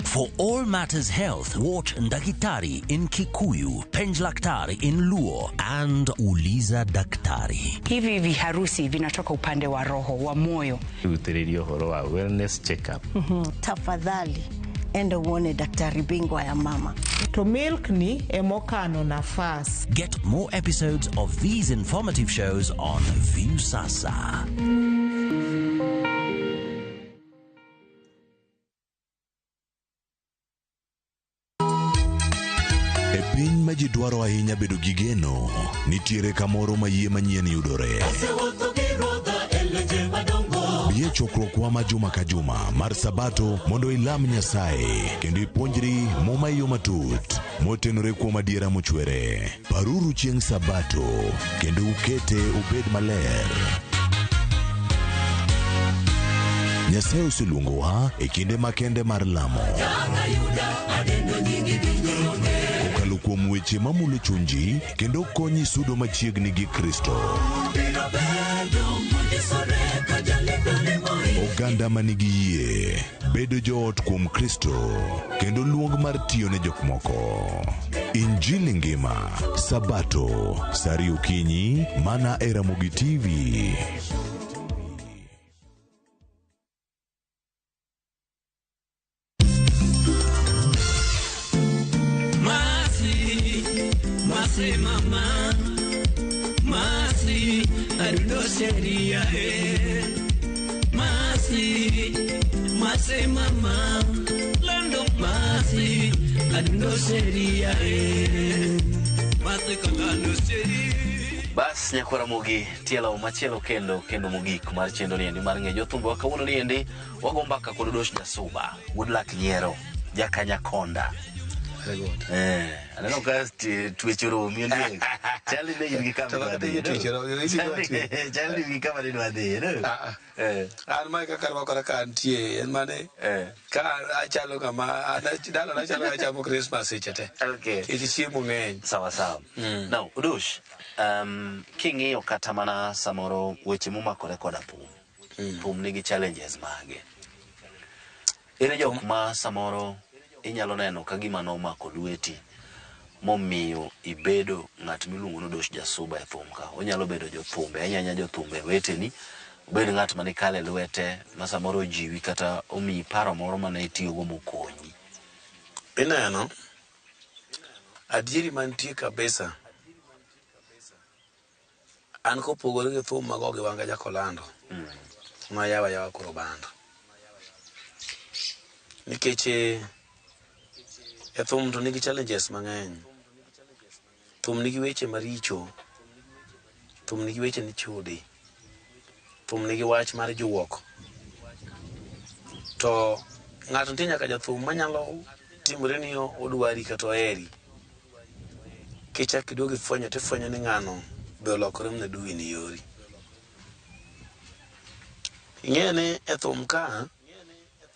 E: For all matters health, watch Ndakitari in Kikuyu, Penjlaktari in Luo, and Uliza Daktari.
F: Hivi viharusi vinatoka upande wa roho wa moyo.
G: Rutĩrĩria ũhoro wa wellness check up.
H: Tafadhali enda uone daktari bingwa ya mama.
I: To milk ni emokano nafas.
E: Get more episodes of these informative shows on Viusasa.
A: E piny ma ji dwaro ahinya bedo gi geno, nitiere kamoro ma yie manyien yudore. Bi e chokruokwa ma juma ka juma mar Sabato mondo ilam Nyasaye kendo ipuonjri Muma e yo matut motenore kuom adiera mochwere. Paruru chieng' Sabato kendo ukete obed maler. Nyasaye oseluongowa e kinde makende mar lamo. Kokalo kuom weche mamulo chunji kendo konyi sudo machiegni gi Kristo. Oganda manigi yie bedo joot kuom Kristo kendo luong mar tiyo ne jok moko. Injili ngima Sabato saa ariyo okinyi mana e Ramogi TV.
J: Masi, masi mama, masi, adundo sheria eh. Masi, masi mama, lando masi, adundo sheria eh. Masi kalando sheria.
B: Bas nyakwar Ramogi tielo machielo kendo kendo mogik mar chenro niendi mar ng'e jothumbe wa kawuono niendi wago mbaka kod Odosh Jasuba wuod lak nyiero jakanyakonda.
C: Very good.
B: Aneno ka tueche oromi ondiek. Chal ni ne in gi kama
C: To
B: idwa
C: kata
B: dhiye, no?
C: tueche oromi, idwa twe.
B: Chal ni in gi kama idwa dhiye, no?
C: Ah, ah. An mae kaka arwakora ka antie en mane ka achalo ng'ama dalana achalo achamo Christmas seche te.
B: Okay.
C: Nikech chiemo ng'eny.
B: Sawa sawa. Now, Odosh, king'iyo kata mana samoro weche momakore koda thum. Thum nigi challenges mage. Ere jok ma samoro inyalo neno ka gima nomako lweti momiyo ibedo ng'at miluongo ni Odosh Jasuba e thum ka. Onyalo bedo jothumbe, ahinya ahinya jothumbe weteni, Obed ng'at mane ikale lwete ma samoro ojiwi kata omiyi paro moro mane itiyogo mokonyi.
C: Ineno, adieri mantie kabisa, an kopogore gi thum mago gi Wanga Jakolando, ma yawa yawa koro bando. Nikech e thum to nigi challenges mang'eny. Thum nigi weche maricho, thum nigi weche ni chode, thum nigi wach mar juok. To ng'ato nitie nyaka jathum manyalo timore ni odwari kata oheri. Kichako iduogo ifwenyo tifwenyo ni ng'ano be olokore mana dui ni yori. Ing'eyo ni e thum ka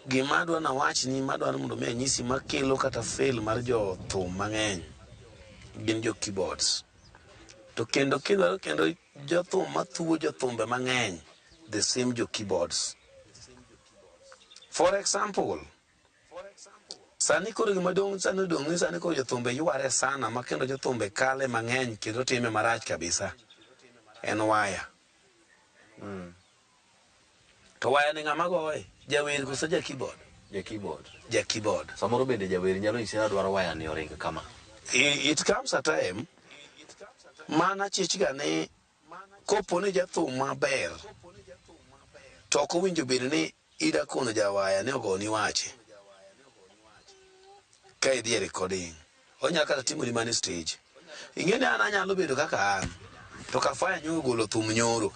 C: gima adwa nawachni madwaro mondo mi anyisi makelo kata fail mar jothum mang'eny gin jo keyboards. To kendo kidwaro kendo jothum mathuo jothumbe mang'eny the same jo keyboards. For example, sani koro gima dong' sani odong' ni sani koro jothumbe yware sana ma kendo jothumbe kale mang'eny kendo time marach kabisa en waya. To waya ni ng'ama goye? Jawer koso ja keyboard?
B: Ja keyboard.
C: Ja keyboard.
B: Samoro bende jawer nyalo nyisi ni adwaro waya ni oring kama.
C: It comes a time mana chich ga ni kopo ni jathum maber to ok owinjo bed ni ida kono jawaya ni ogoni wache ka idhi e recording. Onyalo kata timoni mana e stage. Ing'e ni an anyalo bedo kaka an to Kafaya nyo ogolo thum nyoro.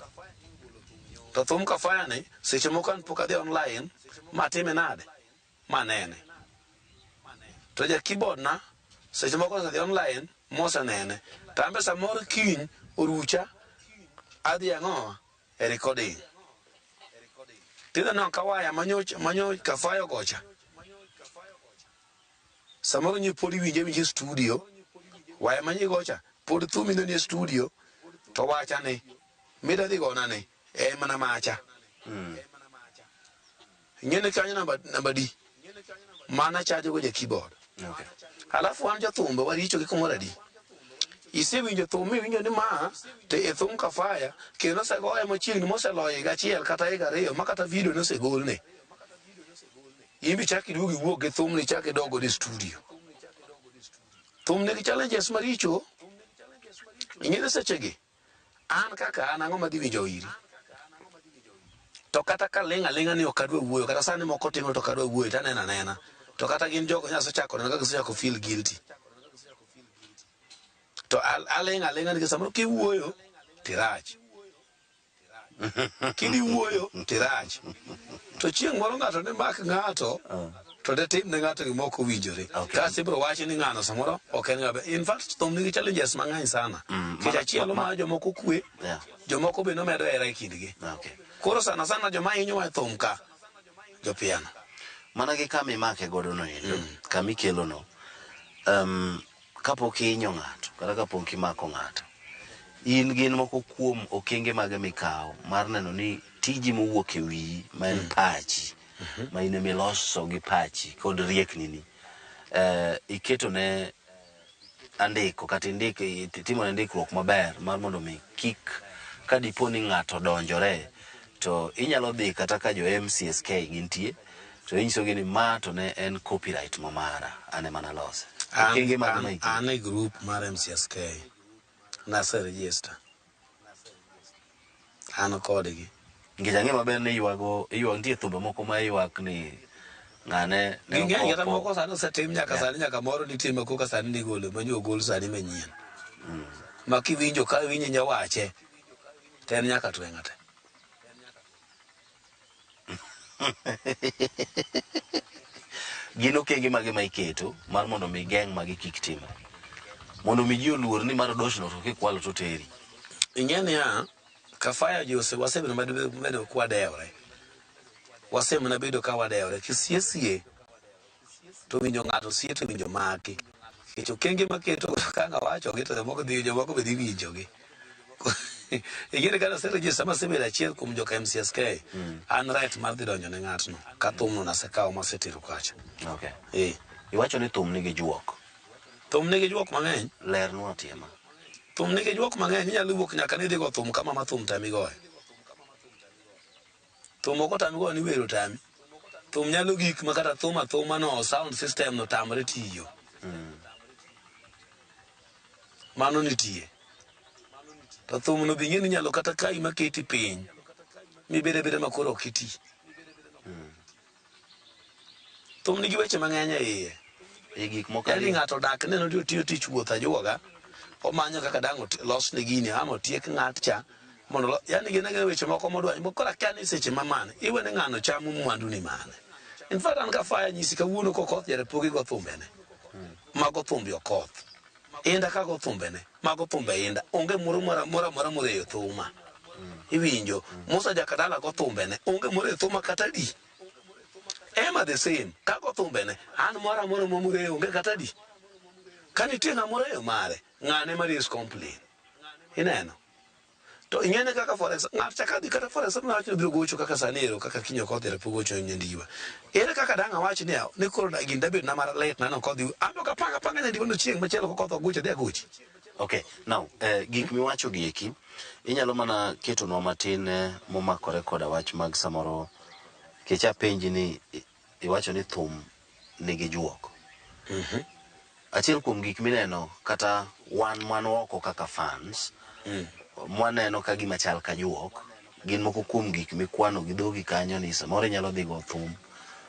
C: To thum Kafaya ni seche moko an pok adhi online matime nade manene. To ja keyboard na seche moko osedhi online mosenene. To an be samoro kiny orucha adhi ang'o e recording. Tidhi neno ka waya manyo Kafaya ogocha. Samoro nyi pod iwinje winje e studio, waya manyi gocha pod thum ineno e studio to wacha ni mida dhi gona ni en mana macha. Ing'e ni kanyo namba di mana chajo go ja keyboard.
B: Okay.
C: Alafu wan jothumbe waricho gi kumoro adi. Isewinjo thum miwinjo ni ma to e thum Kafaya kendo osegoye machiegni moseloyo higa achiel kata higa ariyo ma kata video nosegolne. In be ichak iduogo iwuok gi thumni ichak idog godo e studio. Thum nigi challenges maricho. Ing'e ni sechegi an kaka an ang'o madhi winjo iri. To kata ka ling' aling'a ni ok adwa wuoyo kata sani moko timore to ok adwa wuoyo to aneno anena. To kata gin jogo nyalo chako neno kaka gisechako feel guilty. To aling' aling'a nikech samoro kiwuoyo tirach. Kidhi wuoyo tirach. To chieng' moro ng'ato ne mak ng'ato to de tim ne ng'ato gima ok owinjore. Kasto ibiro wachi ni ng'ano samoro ok en ng'abe. In fact thum nigi challenges mang'eny sana. Nikech achiel omayo jomoko kwe, jomoko be nomedo hera e kindgi.
B: Okay.
C: Koro sana sana joma hinyowa e thum ka jopiano.
B: Mana gi kama imake godo no endo, kama ikelo no. Kapok ihinyo ng'ato kata kapok imako ng'ato, in gin moko kuom okenge mage mikawo mar neno ni tiji mowuok e wiyi ma en pachi, ma in emiloso gi pachi kod riekni ni, iketo ne andiko kata itimo ne ndikruok maber mar mondo mi kik ka dipo ni ng'ato donjore to inyalo dhi kata ka jo MCSK gintie to inyisogi ni ma to ne en copyright ma mara an ema nalose. Okenge mage ma iketo?
C: An e group mar MCSK nase register. An kodgi.
B: Nikech ang'e maber ni iywago, iywa nitie thumbe moko ma ywak ni ng'ane ne
C: Ging'eny kata
B: okopo.
C: moko sani osetim nyaka sani nyaka moro nitie ma koka sani nigolo manyo ogol sani manyien. Ma kiwinjo ka iwinjo nyawache to en nyaka tweng'a te.
B: Gin okenge mage ma iketo mar mondo mi geng' magi kik timre? Mondo mi ji oluor ni mar doshno to kikwalo to teri.
C: Ing'e niya, Kafaya ji ose wasebedo bedo kwadewre. Wasemana bedo ka wadewre. Kisie sie to winjo ng'ato sie to winjo maki. Nikech okenge maketo ka ng'awacho gi to jomoko dhi jomoko be dhi winjogi. Ing'e ni kata aseregister masebedo achiel kuom joka MCSK, an right mar dhi donjo ne ng'atno ka thumno nasekawo masetero kacha.
B: Okay. Iwacho ni thum nigi juok.
C: Thum nigi juok mang'eny.
B: Lernwa tiema.
C: Thum nigi juok mang'eny, inyalo wuok nyaka ni idhi go thum kama ma thum temi goyo. Thum ok otami go ni wer otami. Thum nyalo gik ma kata thum athuma no sound system no tamre tiyo. Mano nitie. To thum no be ing'e ni inyalo kata kayi maketi piny mibed abeda ma koro ok iti. Thum nigi weche mang'eny e iye.
B: E gik moko
C: Yaani
B: ariyo.
C: ng'ato odak neno ni otiyo tich wuoth ajuoga, omanyo kaka dang' losne gini ama otiek ng'at cha mondo yaani gin agina weche moko modwany koro akia ni seche ma mane iwene ng'ano chamo mwandu ni mane. In fact an ka fire nyisi kawuono kokoth jarapogi go thumbene. Mago thumbe okoth. Inda ka go thumbene, mago thumbe inda. Onge moro moro moro amora moreyo thuma. Iwinjo, Musa Jakadala go thumbene, onge moreyo thuma kata di. Emma the same, ka go thumbene, an moro amora moreyo onge kata di. Ka nitie ng'ama oreyo mare, ng'ane ma raise complain. Ineno? To ing'ene kaka for example, ng'at cha kadhi kata for example ng'ato biro gocho kaka sani ero kaka kiny okoth ero pok gocho nyandiwa. Ere kaka dang' awach niya, ni koro gini dabed na mar lit na nokodhi. An ok apanga apanga nyandiwa no chieng' machielo kokoth ok gocho adhi agochi.
B: Okay, now gik miwacho gi eki inyalo mana ketonwa matin momakore koda wach mag samoro kech apenji ni iwacho ni thum nigi juok. Achiel kuom gik mineno kata wan man oko kaka fans mwaneno ka gima chal ka juok gin moko kuom gik mikwano gi dhogi kanyo ni samoro inyalo dhi go thum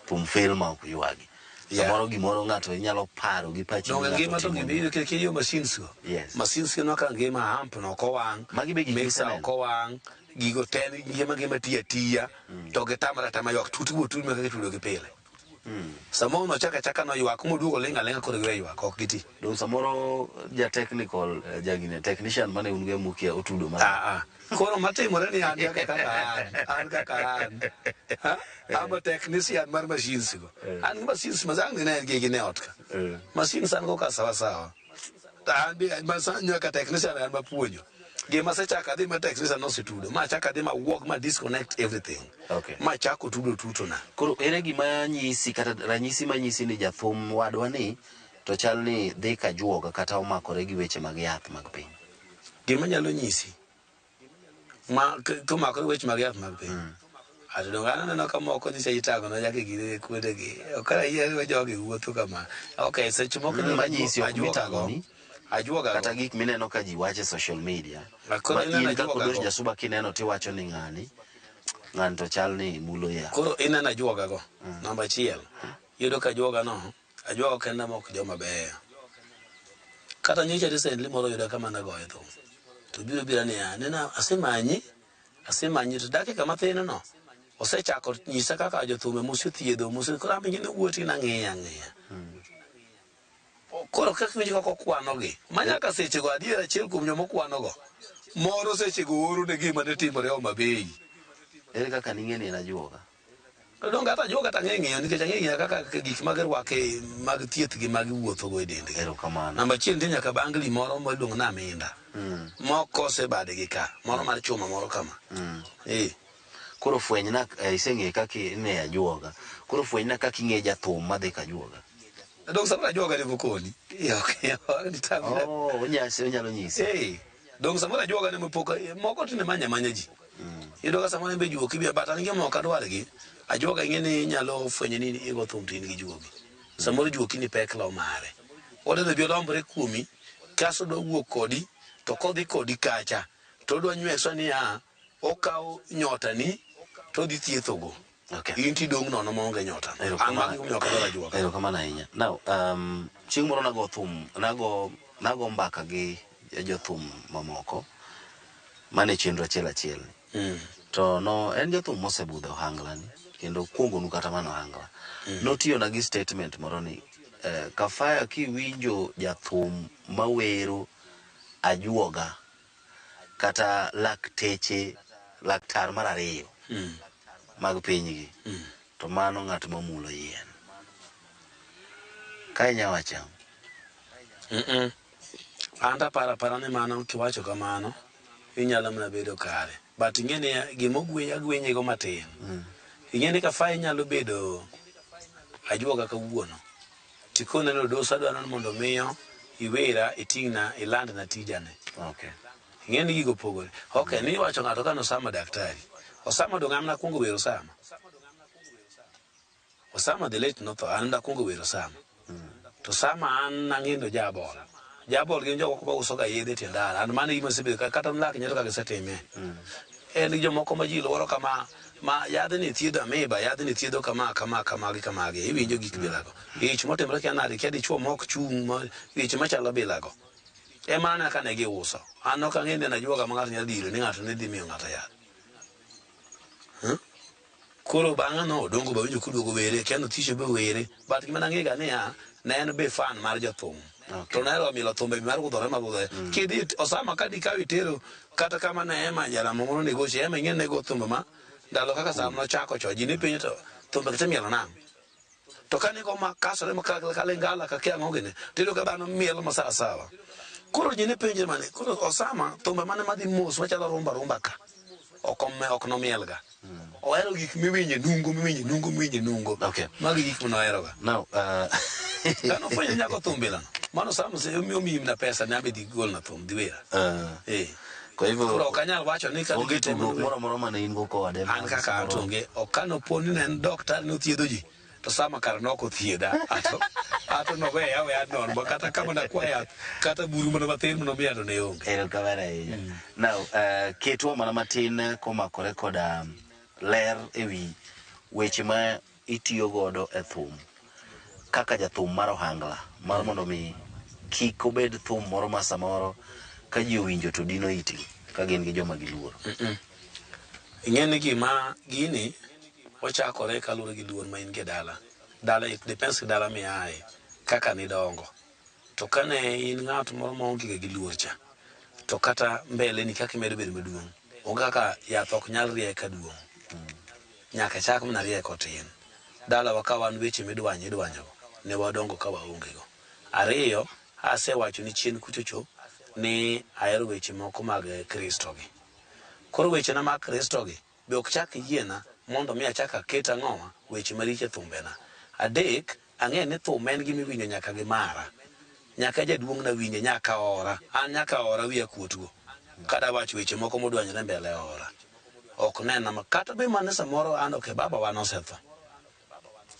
B: thum fail ma ok ywagi. Samoro gimoro ng'ato inyalo paro gi pachi ni
C: Donge
B: ng'ato
C: ngima to
B: timo
C: gimi nikech iyo machines go.
B: Yes.
C: Machines go ka ngima amp no ok owang'.
B: Magi be gik
C: Mixer
B: miseneno.
C: ok owang'. Gigo te ngima ngima tiyo atiya to gitamre atama ywak tutu tutu kaka itudo gi pile. Samoro nochako achaka noywak moduogo ling' aling'a koro giwe ywak ok giti.
B: Dong samoro ja technical jagine technician mane un go e Mukia otudo mar.
C: Ah, ah. Koro matimore ni an kaka an, an kaka an. Ha? I'm a technician mar machines go. An gi machines ma ang' ne gi gin e ot ka. Machines an go ka sawa sawa. To an be nyaka technician an mapuonjo. Gima asechako adhi ma technician nosetudo. Ma achako adhi ma wuok ma disconnect everything.
B: Okay.
C: Ma achako tudo tuto na.
B: Koro ere gima nyisi kata ranyisi manyisi ni jathum wadwa ni to chal ni dhi ka juoga kata omakore gi weche mag yath mag piny.
C: Gima nyalo nyisi ma komakore weche mag yath mag piny. Ato donge an aneno ka moko nyicha itang'o na nyaka gire kuonde gi. Ok ayie jogi wuotho kama. Okay, seche moko
B: Manyisi ok
C: ajuoga go.
B: mitang'oni.
C: Ajuoga
B: Kata gik mineno ka ji wacho e social media.
C: Koro
B: Ma
C: ineno
B: in kaka
C: ajuoga
B: Odosh
C: go.
B: Jasuba kineno tiwacho ni ng'ani ng'ani to chal ni mulo yath.
C: Koro ineno ajuoga go. Namba achiel. Iyudo ka ajuoga no, ajuoga ok en nama ok joma beyo. Kata nyocha recently moro oyuda kama nagoye thum. To biro bira niya, nena asemanyi, asemanyi to dakika mathin no osechako nyisa kaka jothumbe mosethiedho, mose koro an be ing'e ni wuot nang'iya ang'iya. Koro kaka iwinjo kaka okwanogi, ma nyaka sechego adier achiel kuom joma okwanogo, moro sechego oro ne gima ne timore Homa Bay.
B: Ere kaka ning'e ni en ajuoga?
C: Donge hata ajuoga to ang'e ng'iyo nikech ang'e ng'iyo kaka gik ma girwako mag thieth gi mag wuothogo e dendgi.
B: Erokamano.
C: Namba achiel nitie nyaka bangli moro ma iluongo ni aminda. Mokose badgi ka, moro mar chuma moro kama.
B: Koro fwenyna iseng'e kaka ine ajuoga. Koro fwenyna kaka ing'e jathum madhi ka ajuoga.
C: Donge samoro ajuoga ne mokoni.
B: Oh, onyalo nyisi.
C: Donge samoro ajuoga ne mopok moko tinde manya manya ji. Iyudo ka samoro en be juok ibiro but an gima ok adwar gi. Ajuoga ing'e ni inyalo fwenyo ni igo thum to in gi juogi. Samoro juoki ni pek lo mare. Odhi bi olombre kuomi, kasto odwa wuok kodi, to kodhi kodi kacha, to odwa nyweso niya, okawo nyotani to odhi thiethogo.
B: Okay.
C: In tidong' nono maonge nyota. An magi omiyo ok adwar ajuoga.
B: Erokamano ahinya. Now, chieng' moro nago thum, nago mbaka gi jothum mamoko mane chenro achiel achiel ni. To no en jathum mosebudho e ohangla ni kendo kuongonu kata mana ohangla. Notiyona gi statement moro ni Kafaya kiwinjo jathum mawero ajuoga kata lakteche laktar mar ariyo mag pinygi to mano ng'at mamulo yien. Ka inya wacho ang'o?
C: An to aparo apara ni mano kiwacho kamano inyalo mana bedo kare. But ing'e ni gima ogweny agwenye go matin. Ing'e ni Kafaya inyalo bedo ajuoga kawuono. Tikone ni Odoso adwaro ni mondo miyo iwera iting'na ilandna tijane.
B: Okay.
C: Ing'e ni gigo opogore. Okay, ni iwacho ng'ato ka nosama daktari. Osama dong' an nakwongo wero Osama. Osama the late notho, an nakwongo wero Osama. To Osama an nang'e ni jabol. Jabol gin jok moko mauso ga yedhe e tie ndara. An mano e gima asebedo kata lak nyiero kaka gisetime. En gi jomoko ma ji luoro kama ma yadhni thiedho amiba, yadhni thiedho kama kama kama gi kamagi. Iwinjo gik bilago. Ich motimore kia nade, kia dichuo mok chung' ma weche machalo bilago. Ema aneno ka ne giuso. An ok ang'e ni en ajuoga ma ng'ato nyalo diro ni ng'ato ne dhi miyo ng'ato yath. Huh? Koro bang'e no Odongo be awinjo koduogo were, kia ni Othicho be were. But gima nang'e ga niya, ne en be fan mar jothum. To nohero mielo thumbe mar gudhore ma gudhore. Kidhi Osama ka dikaw itero kata kama ne Emma Jalamo moro ne goche, Emma ing'e ne go thumbe ma ndalo kaka sama nochako cho ji ne penjo to thumbe kata mielo nang'o. To kane go ma kasore ma kalingala ka kia ang'o gini, tiyudo ka dhano mielo ma sawa sawa. Koro ji ne penjre mane, koro Osama thumbe mane madhi mos machalo rumba rumba ka, ok ok nomielga. Ohero gik miwinje nungo, miwinje nungo, miwinje nungo.
B: Okay.
C: Magi gik manohero ga.
B: Now,
C: Kano fwenyo nyako thum bila no. Mano Osama omiyi na pesa ni ambe dhi golna thum, dhi wera. Eh.
B: Kwa hivyo
C: Koro ok anyal wacho ni ka
B: onge tudruok moro amora mane in go kode.
C: An kaka an to onge. Ok kano po ni ne en daktari nothiedho ji. To sama kar nok othiedha. Ato ato noweya aweya nono ma kata kama nakwa yath kata buru mana mathin manomiya to ne onge.
B: Erokamano ahinya. Now, ketwa mana matin komakore koda ler ewi weche ma itiyo godo e thum kaka jathum mar ohangla mar mondo mi kik obed thum moro ma samoro ka ji owinjo to dino itgi ka gin gi joma giluoro.
C: Ing'e ni gima gini ochakore kaluwore gi luor ma in go e dala. Dala it depends gi dala miaye kaka nidongo. To kane in ng'at moro maonge ga gi luor cha, to kata mbele ni kaka imedo bedo maduong', onge kaka yath ok nyal rie ka duong'. Nyaka chak mana rie kotin. Dalawa ka wan weche midwanyo idwanyogo, ne wadongo ka waonge go. Ariyo, asewacho ni chien kuchocho ni ahero weche moko mag Kristo gi. Koro wechena mag Kristo gi be ok chak yiena mondo mi achak aket ang'owa weche maricho e thumbena. Adek, ang'e ni thum en gima iwinjo nyaka gi mara. Nyaka jaduong' na winje, nyaka ora. An nyaka ora wiya kuot go. Kada wach weche moko modwanyore mbele ora. Ok nena ma kata be mane samoro an ok baba wa nosetho.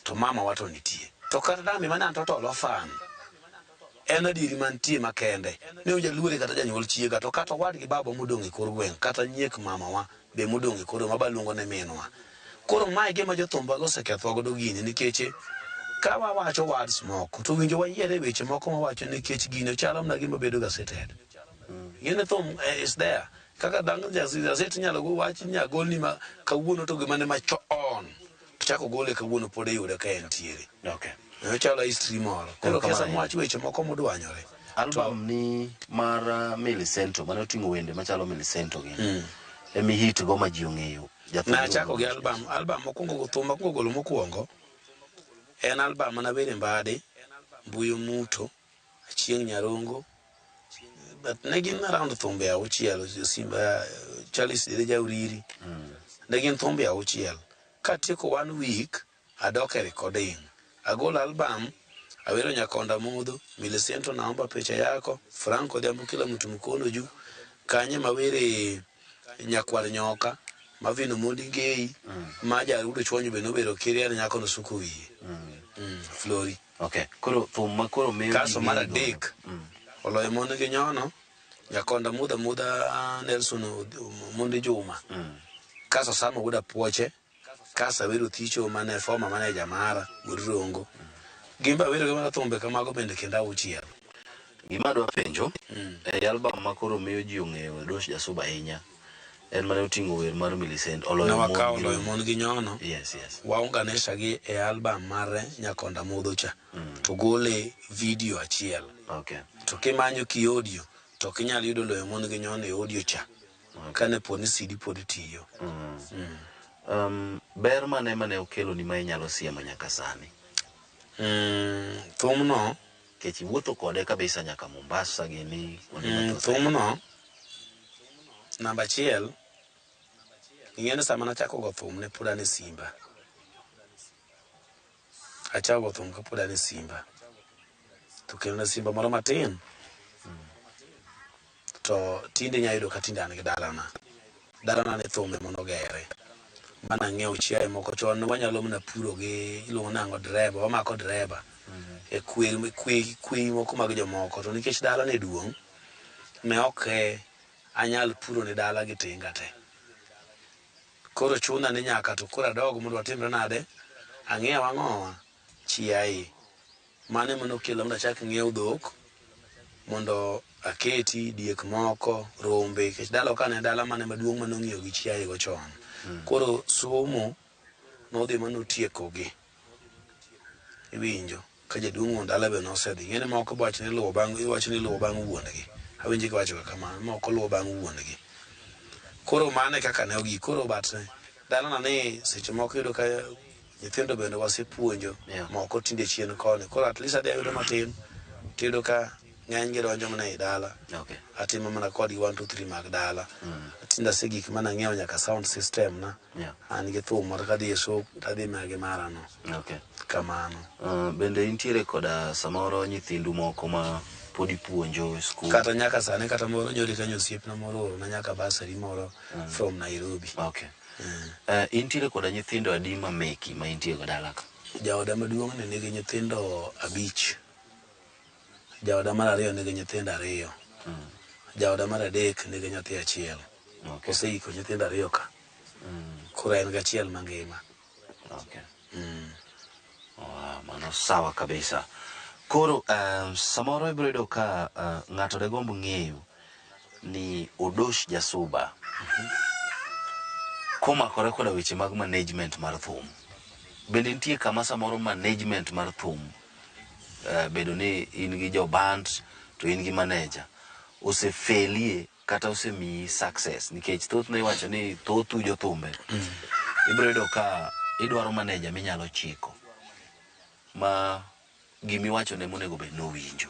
C: To mama wa to nitie. To kata dami mane an to tolo fan. En adieri mantie makende. Ne ojaluore kata janyuol chiega to kata owadgi baba modong' e kor gweng' kata nyiek mamawa be modong' e kor ma baluongo ni minwa. Koro mae gima jothumba osekethwa godo gini nikech ka wawacho words moko to winjo wayiere weche moko mawacho nikech gini ochalo mana gima bedo gazeted. Gini thum is there. Kaka dang' gazet inyalo go wach inyalo golni ma kawuono to gima ne machon to chako gole kawuono pod iyude ka entiere.
B: Okay.
C: Ochalo history moro. Koro kesa mwach weche moko modwanyore.
B: Album ni mar Millicento mane oting'o wende machalo Millicento gi. Emi hit go ma ji ong'eyo.
C: Nachako gi album, album mokwongo go thum mokwongo golo mokwongo en album mana were Mbadi, Mbuyo Muto, Achieng' Nyarongo. But ne gin around thumbe auchiel, Simba Charles Dede Jauriri. Ne gin thumbe auchiel. Katieko one week, adok e recording. Agolo album, awero Nyakonda Mudho, Millicento Naomba Picha Yako, Franco Odhiambo Kila Mtu Mkono Juu, Kanye mawere Nyakwar Nyoka, Mavino Mondi Ngei, ma Jarudo Chuonyo be nowero Kirian Nyako Nosuko Wiye. Flori.
B: Okay. Koro thum ma koro miyo
C: Kaso mar adek, oloyo mon gi nyono, Nyakonda Mudha Mudha Nelson Mondi Juma. Kaso Sama Wuod Apuoche, kaso awero Thicho mane former manager mara, Wuod Rongo. Gin be awero gi mana thumbe kamago bende kendo auchiel.
B: Gima adwa penjo, e album ma koro miyo ji ong'eyo Dosh Jasuba ahinya, en mane oting'o wer mar Millicent, oloyo
C: Ne
B: mon
C: wakawo
B: gi
C: oloyo mon gi nyono.
B: Yes, yes.
C: Waunganisha gi e album mare Nyakonda Mudho cha. To gole video achiel.
B: Okay.
C: To kimanyo ki audio, to ok inyal yudo loyo mon gi nyono e audio cha. Kane po ni CD pod tiyo.
B: Ber mane mane okeloni ma inyalo siemo nyaka sani?
C: Thumno
B: Nikech iwuotho kode kabisa nyaka Mombasa gini kuonde mathoth.
C: Thumno namba achiel ing'e ni sama nachako go thum ne pod an e Simba. Achako go thum kapod an e Simba. To kendo na Simba moro matin. To tinde inya yudo ka tinde an gi dalana. Dalana ne thum ema nogere. Mana ng'iewo chiaye moko chon ne wanyalo mana puro gi iluongo nang'o dereba, wamako dereba e kwer kwe moko mag jomoko. To nikech dala ne duong', ne ok anyal puro ne dala gi tinga te. Koro chuna ni nyaka to koro adog mondo watimre nade, ang'iew ang'owa chiaye. Mano ema nokelo mondo achak ng'iew dhok mondo aketi diek moko, rombe, nikech dala ka ne dala mane maduong' mane ong'iyo gi chiaye go chon. Koro somo nodhi manotieko gi. Iwinjo ka jaduong' wuon dala be nosedhi. Ing'eni moko be wacho ni luwo bang' iwacho ni luwo bang' wuon gi. Awinjo kiwacho ga kamano, moko luwo bang' wuon gi. Koro mano e kaka ne ogik. Koro but dalana ni seche moko iyudo ka nyithindo bende wasepuonjo moko tinde chien koni. Koro at least adhi ayudo matin tiyudo ka ng'eny gi donjo mana ei dala. Atimo mana kodgi 1 2 3 mag dala. Tinde asegik mana ng'iewo nyaka sound system na. An gi thum moro kadhi e show tadhi mana gi mara no. Kamano.
B: Bende intiere koda samoro nyithindu moko ma pod ipuonjo e skul?
C: Kata nyaka sani kata moro nyori kanyo osiepna moro oorona nyaka bursary moro from Nairobi.
B: Intiere koda nyithindo adi ma meki ma intie go dala ka?
C: Jaoda maduong' ni nigi nyithindo 5. Jaoda mar ariyo nigi nyithindo 2. Jaoda mar adek nigi nyathi 1. Oseiko nyithindo 2 ka. Koro en gachiel mangima.
B: Mano sawa kabisa. Koro samoro ibiro yudo ka ng'ato degomb ng'eyo ni Odosh Jasuba komakore koda weche mag management mar thum. Bende nitie kama samoro management mar thum bedo ni in gi jo band to in gi manager osefelie kata osemiyi success, nikech thothne iwacho ni thothu jothumbe ibiro yudo ka idwaro manager minyalo chiko ma gimiwacho ne monego bed nowinjo.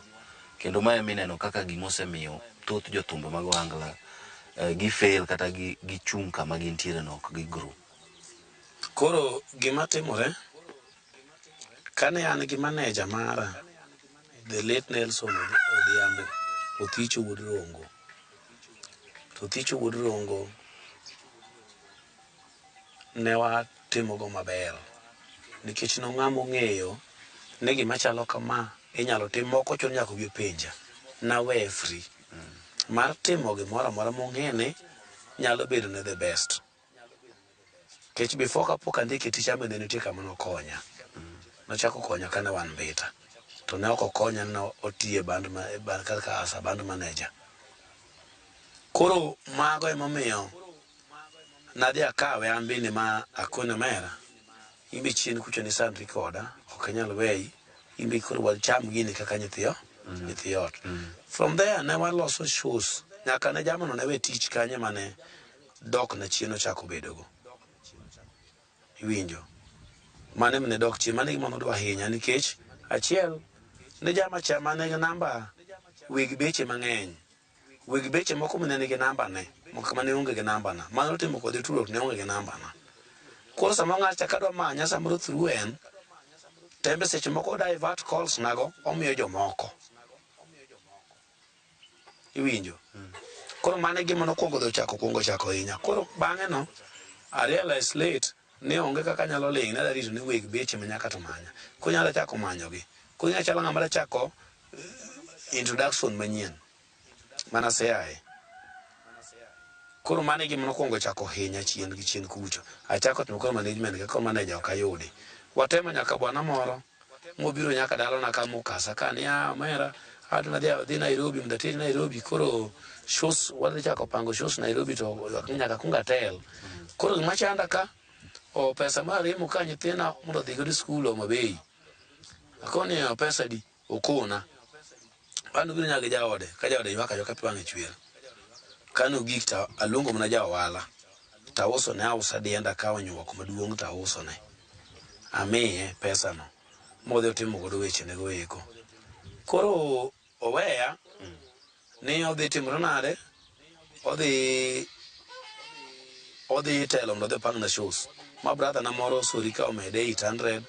B: Kendo mae mineno kaka gimosemiyo thoth jothumbe mag ohangla gifail kata gichung' kama gintiere no ok gigrow.
C: Koro gima timore kane an gi manager mara the late Nelson Odhiambo Othicho wuod Rongo. To Othicho wuod Rongo ne watimogo maber nikech nong'ama ong'eyo ni gima chalo kama inyalo tim moko chuno nyaka obi openja. Naweye free mar timo gimoro amora mong'e ni nyalo bedo ne the best. Nikech before kapok andike tich an bende nitie kama nokonya. Nochako konya kane wan Mbita. To ne ok okonya ne otiye band kaka as a band manager. Koro mago emomiyo nadhi akawe an bende ma akone omera in be chien kucho ni sandri koda ok anyal weyi in be koro wacham gini kaka nyithi ot. From there ne waloso shows nyaka ne jamano ne we tich kanyo mane dok na chien ochako bedogo. Iwinjo? Mano ema ne dok chien, mano e gima nodwa hinya nikech achiel ne jama cha mane namba weg beche mang'eny. Weg beche moko mane nigi namba ne, moko mane onge gi namba na. Mane otimo kode tudruok ne onge gi namba na. Koro sama ng'acha kadwa manya samoro through en, tembe seche moko divert calls nago omiyo jomoko. Iwinjo? Koro mano e gima nokwongo dhi ochako kwongo chako hinya. Koro bang'e no, I realize late ni onge kaka anyalo ling' nadwa rito ni weg beche ma nyaka to manya. Koro nyalo chako manyogi. Koro inyalo chalo ng'ama chako introduction manyien mana aseaye. Koro mano e gima nokwongo chako hinya chien gi chien kucho. Achako timo koro management ka koro manager ok ayudi. Watemo nyaka bwana moro mobiro nyaka dalana ka mokasa ka ni ah omera adwa dhi Nairobi mondo ateri Nairobi koro shows wadhi chako pango shows Nairobi to ywak ni nyaka kuong atel. Koro gima chanda ka o pesa ma aremo ka nyithinda mondo odhi godo e skul Homa Bay. Akoni o pesa di okona. Bang' nobiro nyaka gi jaode ka jaode ywak aywaka pi wang'e chwer. Kane ogik to aluongo mana ja ohala tauso ne ausa dienda ka onyuok maduong' tauso ne. Amiye pesa no modhi otimo godo wechene go eko. Koro oweya ni odhi timore nade odhi telo mondo odhi opangna shows. Ma brother na moro sori ka omede 800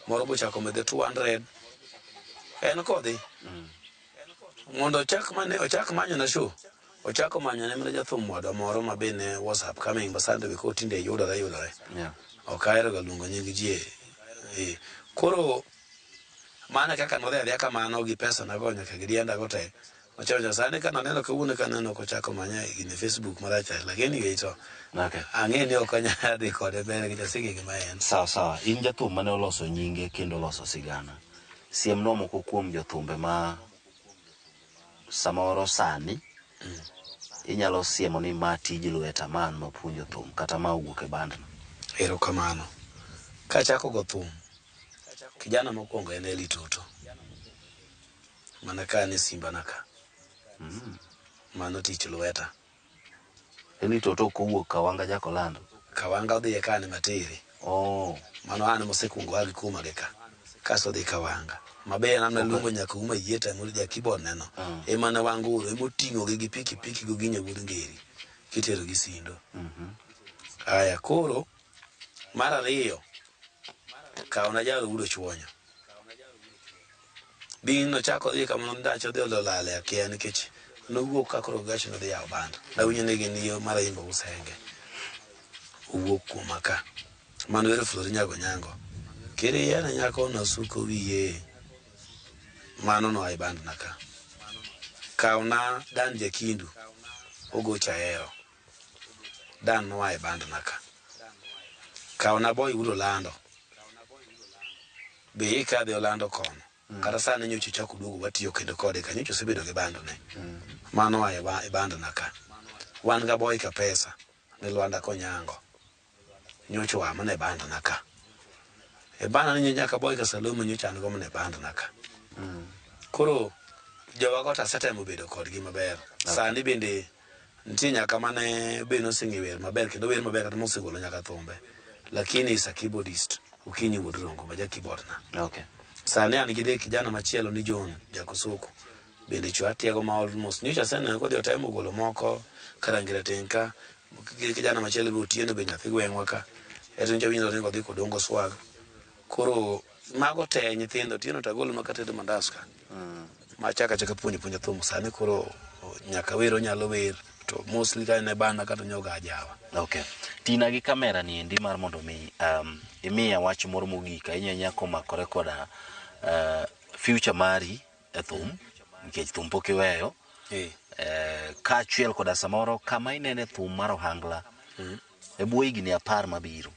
C: moro bochako omede 200 en kodhi mondo ochak manyo na show. Ochako manyo ne mana jathum wadwa moro ma be ne was upcoming ma sani to be koro tinde yudore yudore.
B: Yeah.
C: Ok ahero ga luongo nying ji e. Koro mana kaka nodhi adhiya kamano gi pesa nago nyaka gi dienda go te. Ochocho sani ka naneno kawuono ka naneno kochako manya e gine Facebook marach ahinya lakini gi to
B: Okay.
C: ang'e ni ok anyal dhi kode mbele nikech aseng'e gima en.
B: Sawa sawa. In jathum mane oloso nyinge kendo oloso sigana. Siemnwa moko kuom jothumbe ma samoro sani inyalo siemo ni ma tij lweta ma an mapuonjo thum kata ma owuok e bandna.
C: Erokamano. Kachako go thum, kijana mokwongo en Eli Toto. Mana ka an e simba na ka. Mano tich lweta.
B: Eli Toto ok owuok Kawanga Jakolando.
C: Kawanga odhiye ka an ema tere.
B: Oh.
C: Mano an mosekuongo a gi kuma gi ka. Kasto odhi Kawanga. Mabe an naluongo nyaka uma yieta mo ja keyboard neno. Ema ne wanguro, ema oting'o gi gi pikipiki go gi wuod ngeri. Kitero gi Sindo. Aya koro mar ariyo kawna jaro Wuod Ochuonyo. Bin nochako dhi kamano ndacho odhi olale akia nikech nowuok ka koro gach nodhi yawo band. Nawinjo ni gin yo mar Ayimba Usenge. Owuok kuoma ka. Mano wero Flori Nyago Nyango. Kiriyiene nyako nosuko wiye. Mano noa e band na ka. Kawna Dan Jakindu. Ogocho Ahero. Dan noa e band na ka. Kawna Boy Wuod Olando. Be ikadhe Olando kono. Kata sani nyocha ochako duogo watiyo kendo kode ka nyocha osebedo gi band ne. Mano oa e band na ka. Wan ga Boy Kapesa ne Lwanda Konyango. Nyocha oa mana e band na ka. E band ni nyaka Boy ka Salome nyocha an go mana e band na ka. Koro jowago to asetemo bedo kodgi maber. Sani bende nitie nyaka mane be noseng'e wer maber kendo wer maber kata mosegolo nyaka thumbe. Lakini is a keyboardist. Okinyi wuod Rongo ma ja keyboard na.
B: Okay.
C: Sani an gi kijana machielo ni John Jakosoko. Bende chwo atiego ma almost nyocha aseneno kodhi otemo golo moko Karangira teng' ka gi kijana machielo be Otieno be nyathi gweng'wa ka. Eto nyocha winjo ni odhi kodongo swag. Koro mago te nyithindo Otieno to agolo ma katedo mandas ka. Machaka achaka puonjo puonja thum sani koro nyaka wer onyalo wer to mostly ka en e banda kata onyoga ajawa.
B: Okay. Tina gi kamera ni endi mar mondo mi imiya wach moro mogik ahinya ahinya komakore koda future mari e thum nikech thum pok iweyo. Kaachiel koda samoro kama inene thum mar ohangla e bwo higni 10 mabiro.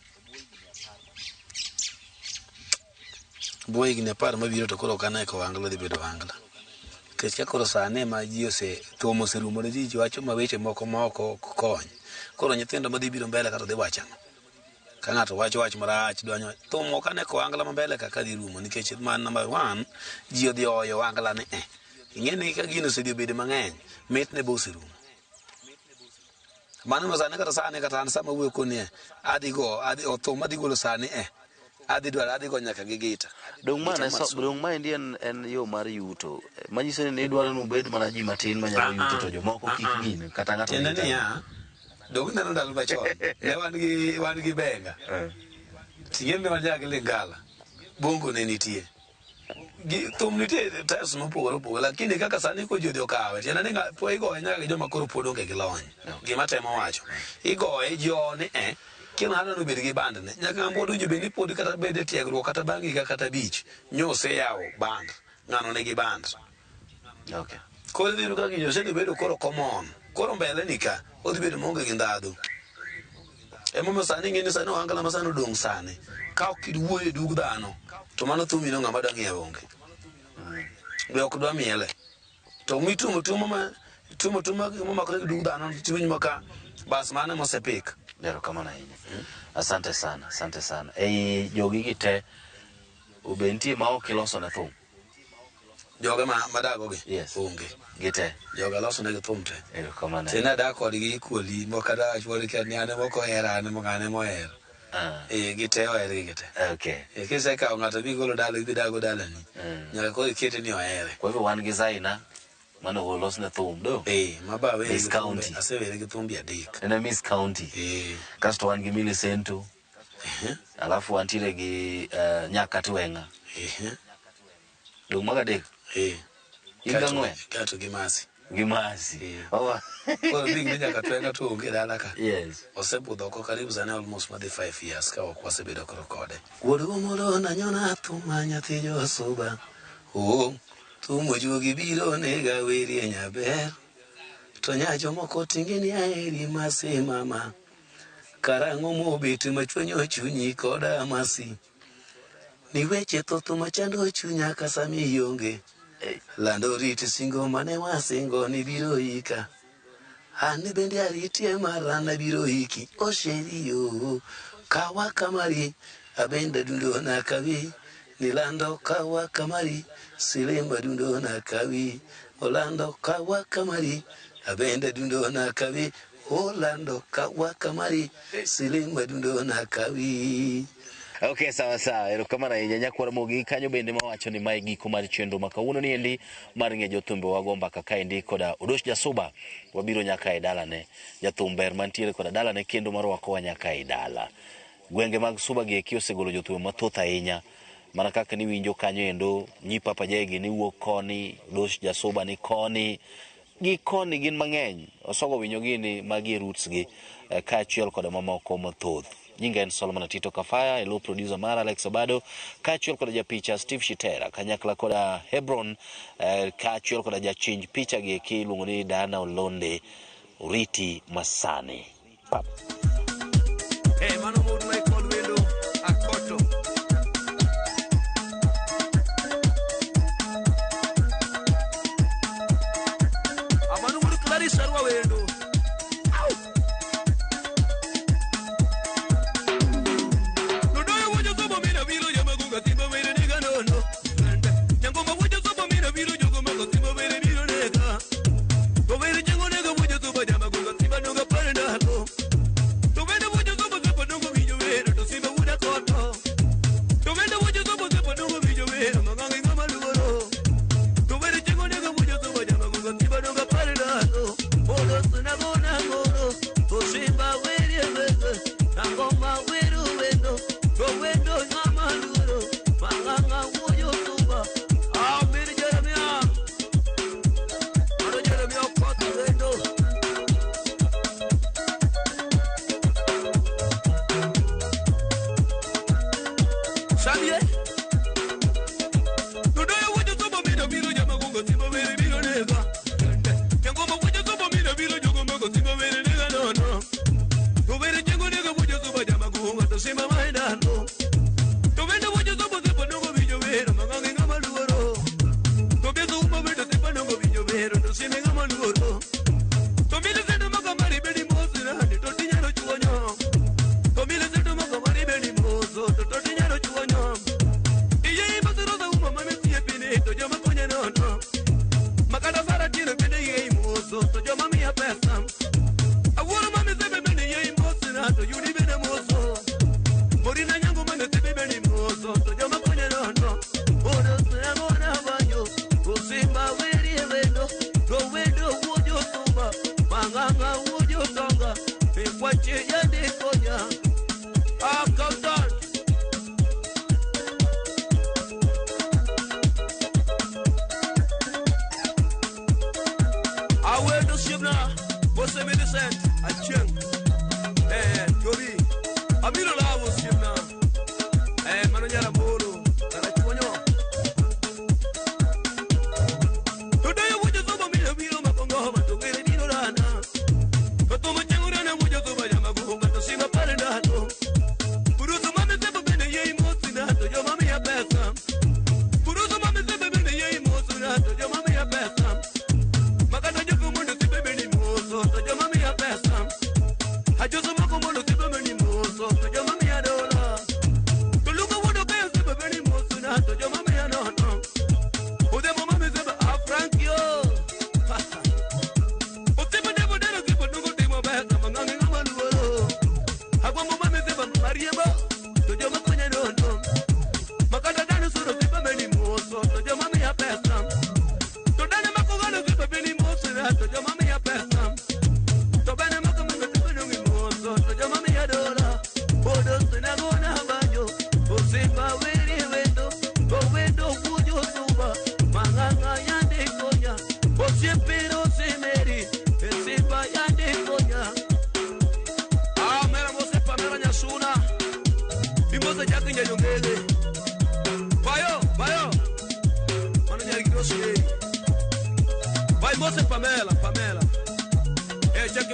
C: Bwo higni 10 mabiro to koro ok ane ka ohangla dhi bedo ohangla. Nikech ka koro sani ema ji ose thum oserumo ne ji wacho ma weche moko ma ok kony. Koro nyithindo madhi biro mbele kata dhi wacho ang'o? Ka ng'ato wacho wach marach dwanyo thum ok ane ka ohangla ma mbele kaka dhi rumo nikech man number one ji odhi oyo ohangla ni e. Ing'e ni ka gino osedhi obedo mang'eny mitne be oserumo. Mano ma sani kata sani kata an sama wuoyo koni e adhi go adhi thum adhi golo sani e adhi dwaro adhi go nyaka gi gita.
B: Dong' ma ne so, dong' maendi en yo mar yuto. Manyiso ni idwaro ni ubed mana ji matin manyalo yuto to jomoko kik gine kata ng'ato
C: Tiende niya, dong ineno ndalo machon ne wan gi benga. Ting'e ne wan nyaka gi lingala. Bongo ne nitie. Gi thum nitie types mopogore opogore lakini kaka sani ko ji odhi okawe tiende ni po igoye nyaka gi joma koro pod onge gi lony. Gima temo wacho. Igoye ji ni e kino ng'ato obed gi band ne nyaka ng'ama pod winjo bed ni pod kata bed e tiegruok kata bang' higa kata 5 nyoseyawo band ng'ano nigi band.
B: Okay.
C: Koro idhi yudo ka gini osedhi bedo koro common. Koro mbele ni ka odhi bedo maonge gi ndhadhu. Emomiyo sani ing'e ni sani ohangla ma sani odong' sani ka ok iwuoyo e dug dhano to mano thumi no ng'ama dwa ng'iewo onge. Be ok dwa miele. To mitumo tumo ma tumo tumo momakore gi dug dhano tiwinjo ma ka bas mano ema osepik.
B: Erokamano ahinya. Asante sana, asante sana. Ei jogi gi te be nitie ma ok iloso ne thum?
C: Joge ma madago gi?
B: Yes.
C: Onge.
B: Gi te?
C: Joga loso negi thum te.
B: Erokamano.
C: Tene adak kodgi equally moko kata wach moro kia ni an ema ok ohera an ema ng'ane ema ohero. Eh, gi te ohergi gi te.
B: Okay.
C: Eh, kisekawo ng'ato migolo dala idhi dago dalani. Nyaka koro ikete ni ohere.
B: Kwa hivyo wan gi Zaina mane olosne thum do.
C: Eh, maba awere
B: Miss
C: gi thumbe,
B: County.
C: asewere gi thumbe 3.
B: En e Miss County.
C: Eh.
B: Kasto wan gi Millicento. Alafu wantiere gi Nyakati Weng'a. Dong' mago adek.
C: Eh.
B: In gang'wen.
C: Kato gi Masi.
B: Gi Masi.
C: Koro big ni nyaka twenga to onge dala ka.
B: Yes.
C: Osebudho oko karibu sani almost madhi 5 years ka ok wasebedo koro kode. Wuod Omolo nanyona thuma nyathi josuba. Oh, thum ojuogi biro nega werie nyaber. To nya jomoko tinge ni aheri masi mama. Karang'o mobet machwenyo chunyi koda masi. Ni weche thoth machando chunya ka sami ionge. Lando rit singo mane wasingo ni biro ika. An bende aritie mara nabiro iki osheri yo kawa kamari abende dundo na kawi nilando kawa kamari silimba dundo na kawi olando kawa kamari abende dundo na kawi olando kawa kamari silimba dundo na kawi.
B: Okay, sawa sawa. Erokamano ahinya nyakwar Mogi kanyo bende mawacho ni mae giko mar chenro ma kawuono ni endi mar ng'e jothumbe wago mbaka kaendi koda Odosh Jasuba. Wabiro nyaka e dalane. Jathum ber mantiere koda dalane kendo marwakowa nyaka e dala. Gwenge mag Suba gi eki osegolo jothumbe mathoth ahinya. Mana kaka niwinjo kanyo endo nyi Papa Jay gi niwuok koni, Odosh Jasuba ni koni. Gi koni gin mang'eny. Osogo winyo gini magi e roots gi kaachiel koda mamoko mathoth. Nyinga en Solomon Atito Kafaya, elo producer mara Alex Obado, kaachiel koda japicha Steve Shitera, kanyakla koda Hebron, kaachiel koda jachinj picha gi eki iluongo ni Diana Olonde, Oriti Masani. Pap.
A: Hey, mano wuod Michael Wendo, Akoto. Amano wuod Clarice Arwa Wendo.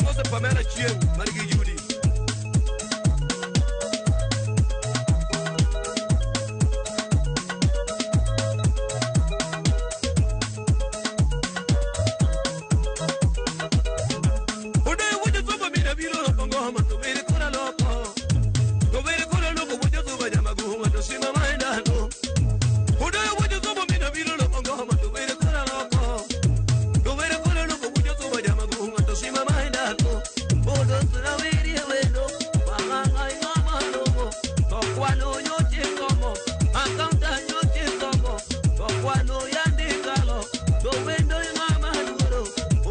A: Mose Pamela Chieng' man gi Judy. Odoyo wuocho suba mina biro loko ngoma to were kora loko. To were kora loko wuocho suba jamagunga to sima maendano. Odoyo wuocho suba mina biro loko ngoma to were kora loko. To were kora loko wuocho suba jamagunga to sima maendano. Odo sura were wendo manganga ngoma lomo. To kwano nyoche somo akaunta nyoche somo. To kwano yande kalo to wendo ngama duro.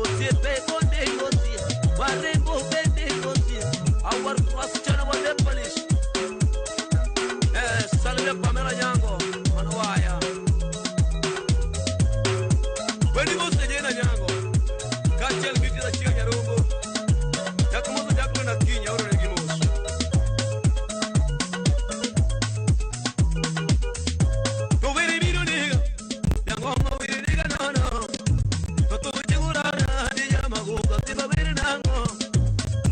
A: Osiepe konde gosi warembo bende gosi awar wasichana wa Lebanis. Salimia Pamela Nyango manawaya. Weni mose jena Nyango kaachiel gi Tida Chieng' Nyarombo. Chak moso Jacqueline Akinyi aoro negi mos. To were biro nega Nyangoma were nega nono. To to chigurana di jamaguga tiba were nango.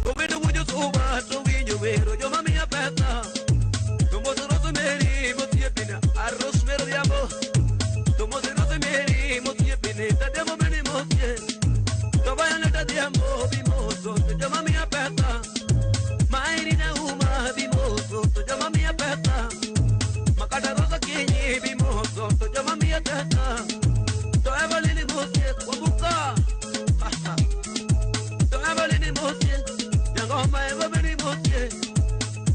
A: To wendo wujo suba to winjo wero joma miya pesa. To mose Rosemary mosiepina arroz mero diambo. To mose Rosemary mosiepini tadiambo meni mosie. To bayane tadiambo bimoso to joma miya pesa. Mairina uma bimoso to joma miya pesa. Makata rosa kinyi bimoso to joma miya pesa. To Evelyn mosie kwambuka. To Evelyn mosie Nyangoma Evelyn mosie.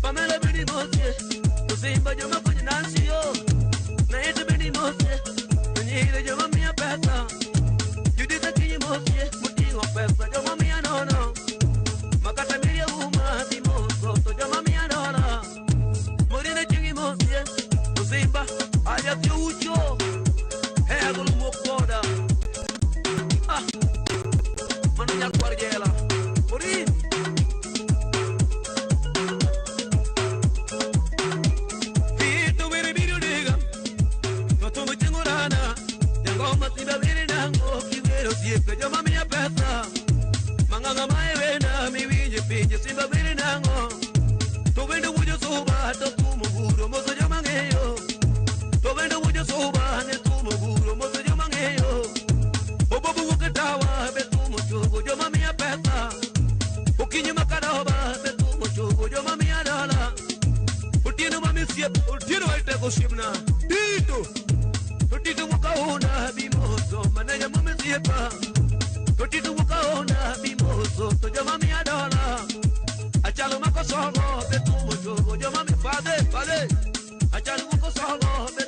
A: Pamela bini mosie. To Simba joma konyo Nancy yo. Naita bini mosie. To nyire joma miya pesa. Judith Akinyi mosie. Muting'o pesa joma miya nono. Makata miria uma bimoso to joma miya nono. Morina chingi mosie. To Simba ayathi ucho. He agolo muok boda. Ah, mano nyakwar jela. Morin. Vito were biro nega. To tomo chingorana. Nyangoma simba were nango. Kiwero siepe joma miya pesa. Manganga maewena miwinje pinje simba were nango. To wendo wujo suba to tumo guro moso joma ng'eyo. To wendo wujo suba ne tumo guro moso joma ng'eyo. Obobo wuok e tawa be tumo chogo joma miya pesa. Okinyi makaroba be tumo chogo joma miya dola. Otieno ma misiep otieno waitego osiepna. Tito. To Tito wuok aona bimoso maneja momisiepa. To Tito wuok aona bimoso to joma miya dola. Achalo makosogo be tumo chogo joma mi fade fade. Achalo wuok osogo be